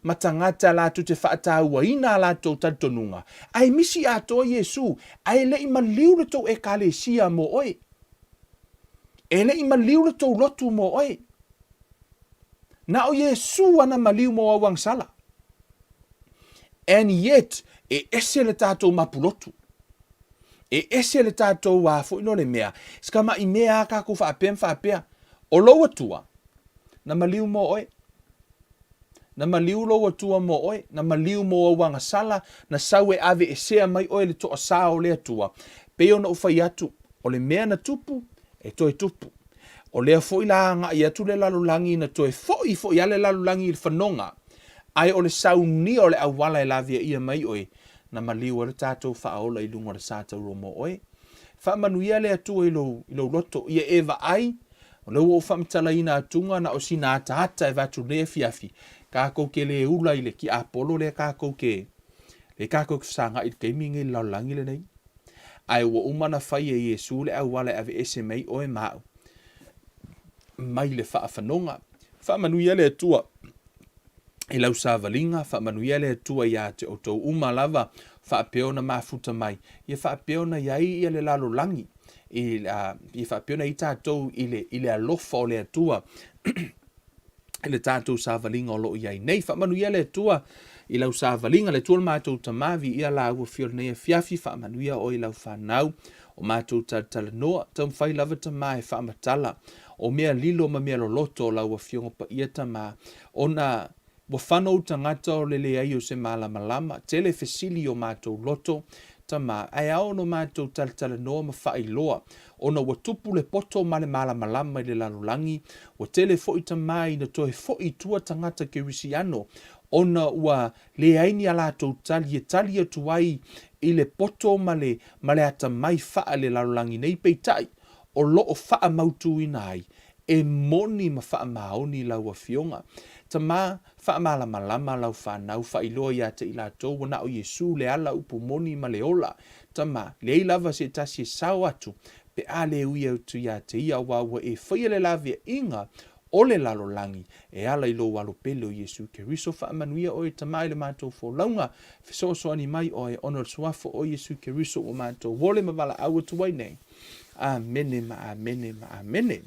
ma tagata latou te faatauaina a latou talitonuga, ae misi atoa Iesu, ae le i maliu le tou Ekalesia mo oe. E le i maliu le tou lotu mo oe. Na o Iesu ana maliu mo au agasala. And yet, e ese le tatou mapulotu. E ese le tatou a foi no le mea, sikamaʻi mea a kakou faapea ma faapea. O lou Atua, na maliu mo oe. Na maliu lou Atua mo oe, na maliu mo au agasala, na sau e aveesea mai oe le toasā o le Atua. Pei ona ou fai atu, o le mea na tupu, e toe tupu. O lea foi la agai atu le lalolagi na toe foi foi a le lalolagi i le fanoga, ae o le saunia o le auala e laveaia mai oe, na maliu ai lo tatou faaola i luga o le sa tauro mo oe. Faamanuia le Atua i lou, i lou loto, ia e vaai, o lea ua ou faamatalaina atuga na o sina ataata e avatu i lenei afiafi, kakou ke le ula i le tiapolo lea kakou ke, lea kakou ke fesagai i le taimi lenei i le lalolagi lenei. Ae ua uma ona fai e Iesu le auala e aveese mai oe ma a'u mai le faafanoga. Faamanuia le Atua i lau savaliga, faamanuia le Atua iā te outou uma lava, faapea ona mafuta mai, ia faapea ona i ai ia le lalolagi, i, ia faapea ona i ai tatou i le, i le alofa o le Atua. i le tatou savaliga o lo o i ai nei. Faamanuia le Atua i lau savaliga, le Atua o le matou Tama, viia lāua fia o lenei afiafi, faamanuia oe i lau fanau, o matou talatalanoa, taumafai lava Tama e faamatala o mea lilo ma mea loloto o lau Afioga Paia Tama, ona ua fano ou tagata o le leai o se malamalama, tele fesili i o matou loto, Tama, ae ao ona matou talatalanoa ma faailoa Ona ua tupu le poto ma le malamalama i le lalolagi, ua tele foi tama ina toe foi i tua tagata Kerisiano, ona ua leai ni a latou tali e tali atu ai i le poto ma le ma le atamai faa le lalolagi nei, peitai, o lo o faamautuina ai e moni ma faamaoni lau Afioga. Tama, faamalamalama lau fanau, faailoa ia te i latou ua na o Iesu le ala upu moni ma le ola. Tama, leai lava se tasi e sao atu, pe a le ui atu ia te ia, aua ua e faia le laveaiga o le lalolagi e ala i lou alo pele o Iesu Keriso. Faamanuia oe, Tama, i le matou folauga, fesoasoani mai oe, ona o le Suafa o Iesu Keriso ua matou ole ma valaau atu ai nei. Amene ma amene ma amene.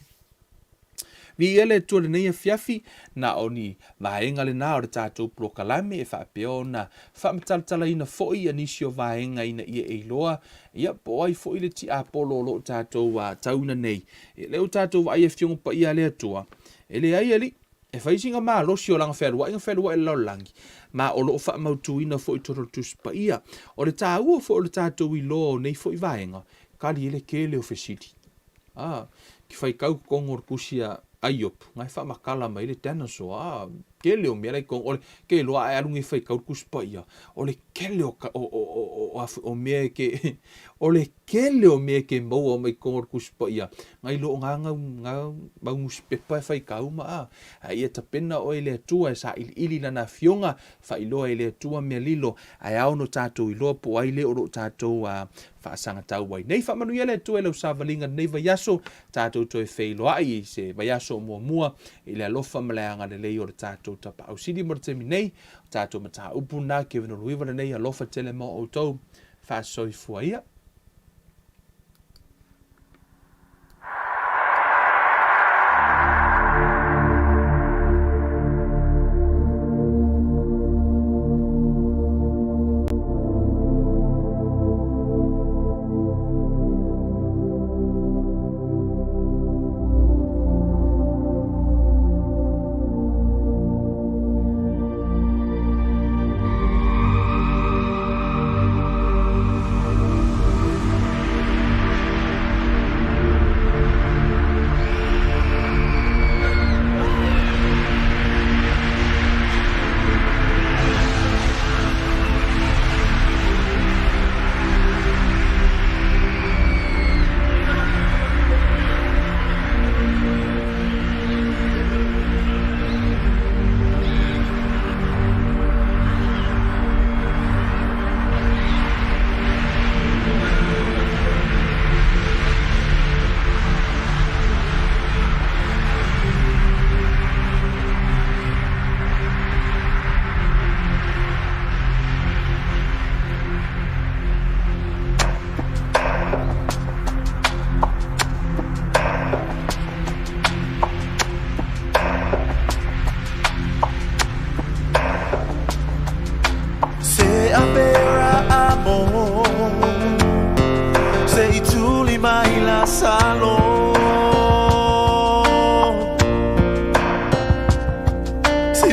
Viia le Atua i lenei afiafi, na o ni vaega lena o le tatou polokalame e faapea ona faamatalatalaina foi ia nisi o vaega ina ia e iloa, ia po o ai foi le tiapolo o lo o tatou tauina nei. Ia lea ua tatou vaai i Afioga Paia a le Atua, e leai alii, e fai sina malosi o lana fealuai na fealuai i le lalolagi, ma o lo o faamautuina foi i totonu o le Tusi Paia. O le taua foi o le tatou iloa o nei foi vaega, tali ai le tele o fesili. A, ke faitau totonu o le tusi a Iopu, na e faamatala mai ai le dinosaur, a, tele o mea la i totonu, o le, ke iloa a e alu nei e faitau le Tusi Paia, o le tele o, o, o, o, o, o mea e ke, o le tele o mea e ke maua mai totonu o le Tusi Paia, nai lo o na nau, na mau nusipepa e faitau ma, a, a ia tapena oe e le Atua e sailiili i Lana Afioga, faailoa e le Atua mea lilo, ae ao ona tatou iloa po o ai le o lo o tatou faasagatau ai nei. Faamanuia le Atua i lau savaliga i lenei vaiaso, tatou toe feiloai i se vaiaso o muamua i le alofa ma le agalelei o le tatou Tapaau Sili mo le taimi nei. O tatou mataupu lena, Kevin Oluiva lenei, alofa tele mo outou. Faasoifua ia.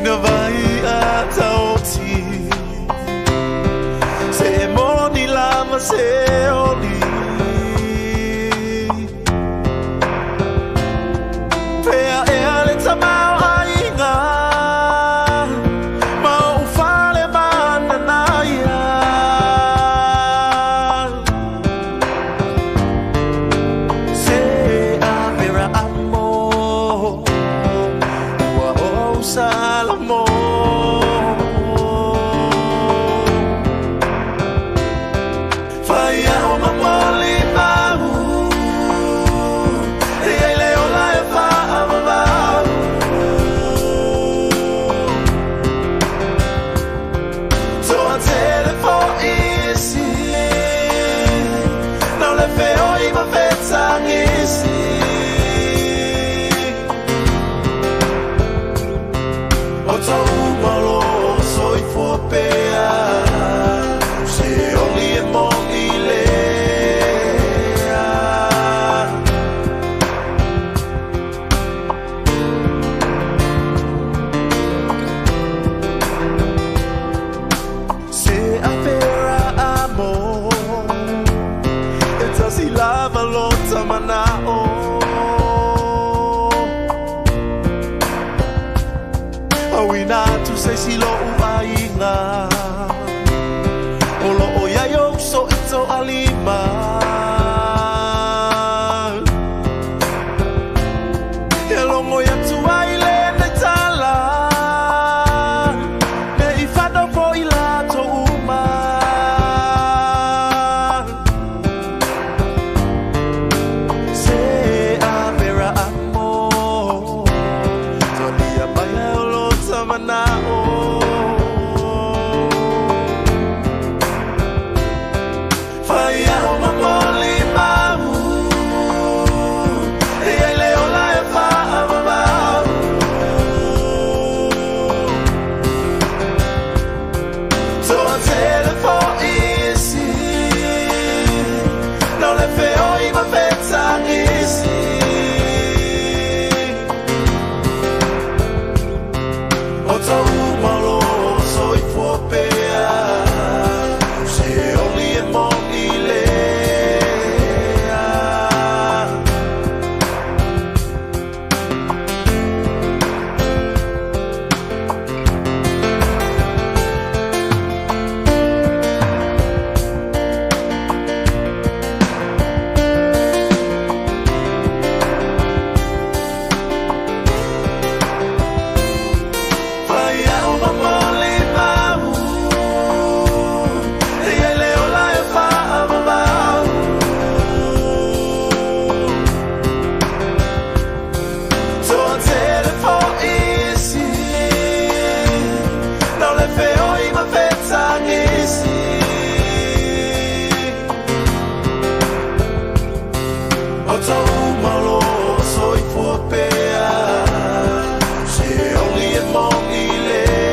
Ina vai a taoti Se e moni lava se oli Pea ea le tamaoaiga Ma ou fale mananaia Se avera amo Ua ou Salamo Fai ao ma moli mau E ai le ola e faavavau Toatele fo'i isi Nau le feoi ma fetagisi O tou malo soifua pea Se oli e moni lea Se afera amo E tasi lava lota mana'o Auina atu se isi lo'u aiga O lo'o i ai ou so'ito'alima Ia logo atu ai lenei tala Ne i fanau fo'i latou uma Se avera amo Talia mai o lota mana'o Fai ao ma moli mau E ai le ola e faavavau Toatele fo'i isi Nau le feoi ma fetagisi O tou malo soifua pea Se oli e moni lea Fai ao ma moli mau E ai le ola e faavavau Toatele fo'i isi Nau le feoi ma fetagisi O tou malo soifua pea Se oli e moni lea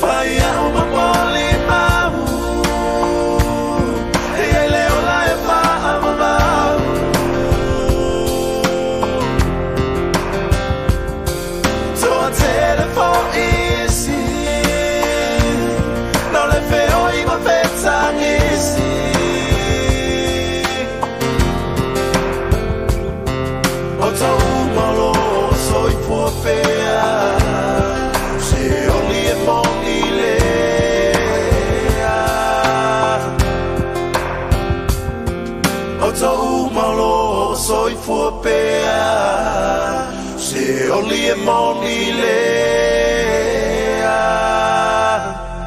Fai ao ma moli mau E ai le ola e faavavau Toatele fo'i isi Nau le feoi ma fetagisi O tou malo soifua pea Se oli e moni lea O tou malo soifua pea Se oli e moni lea.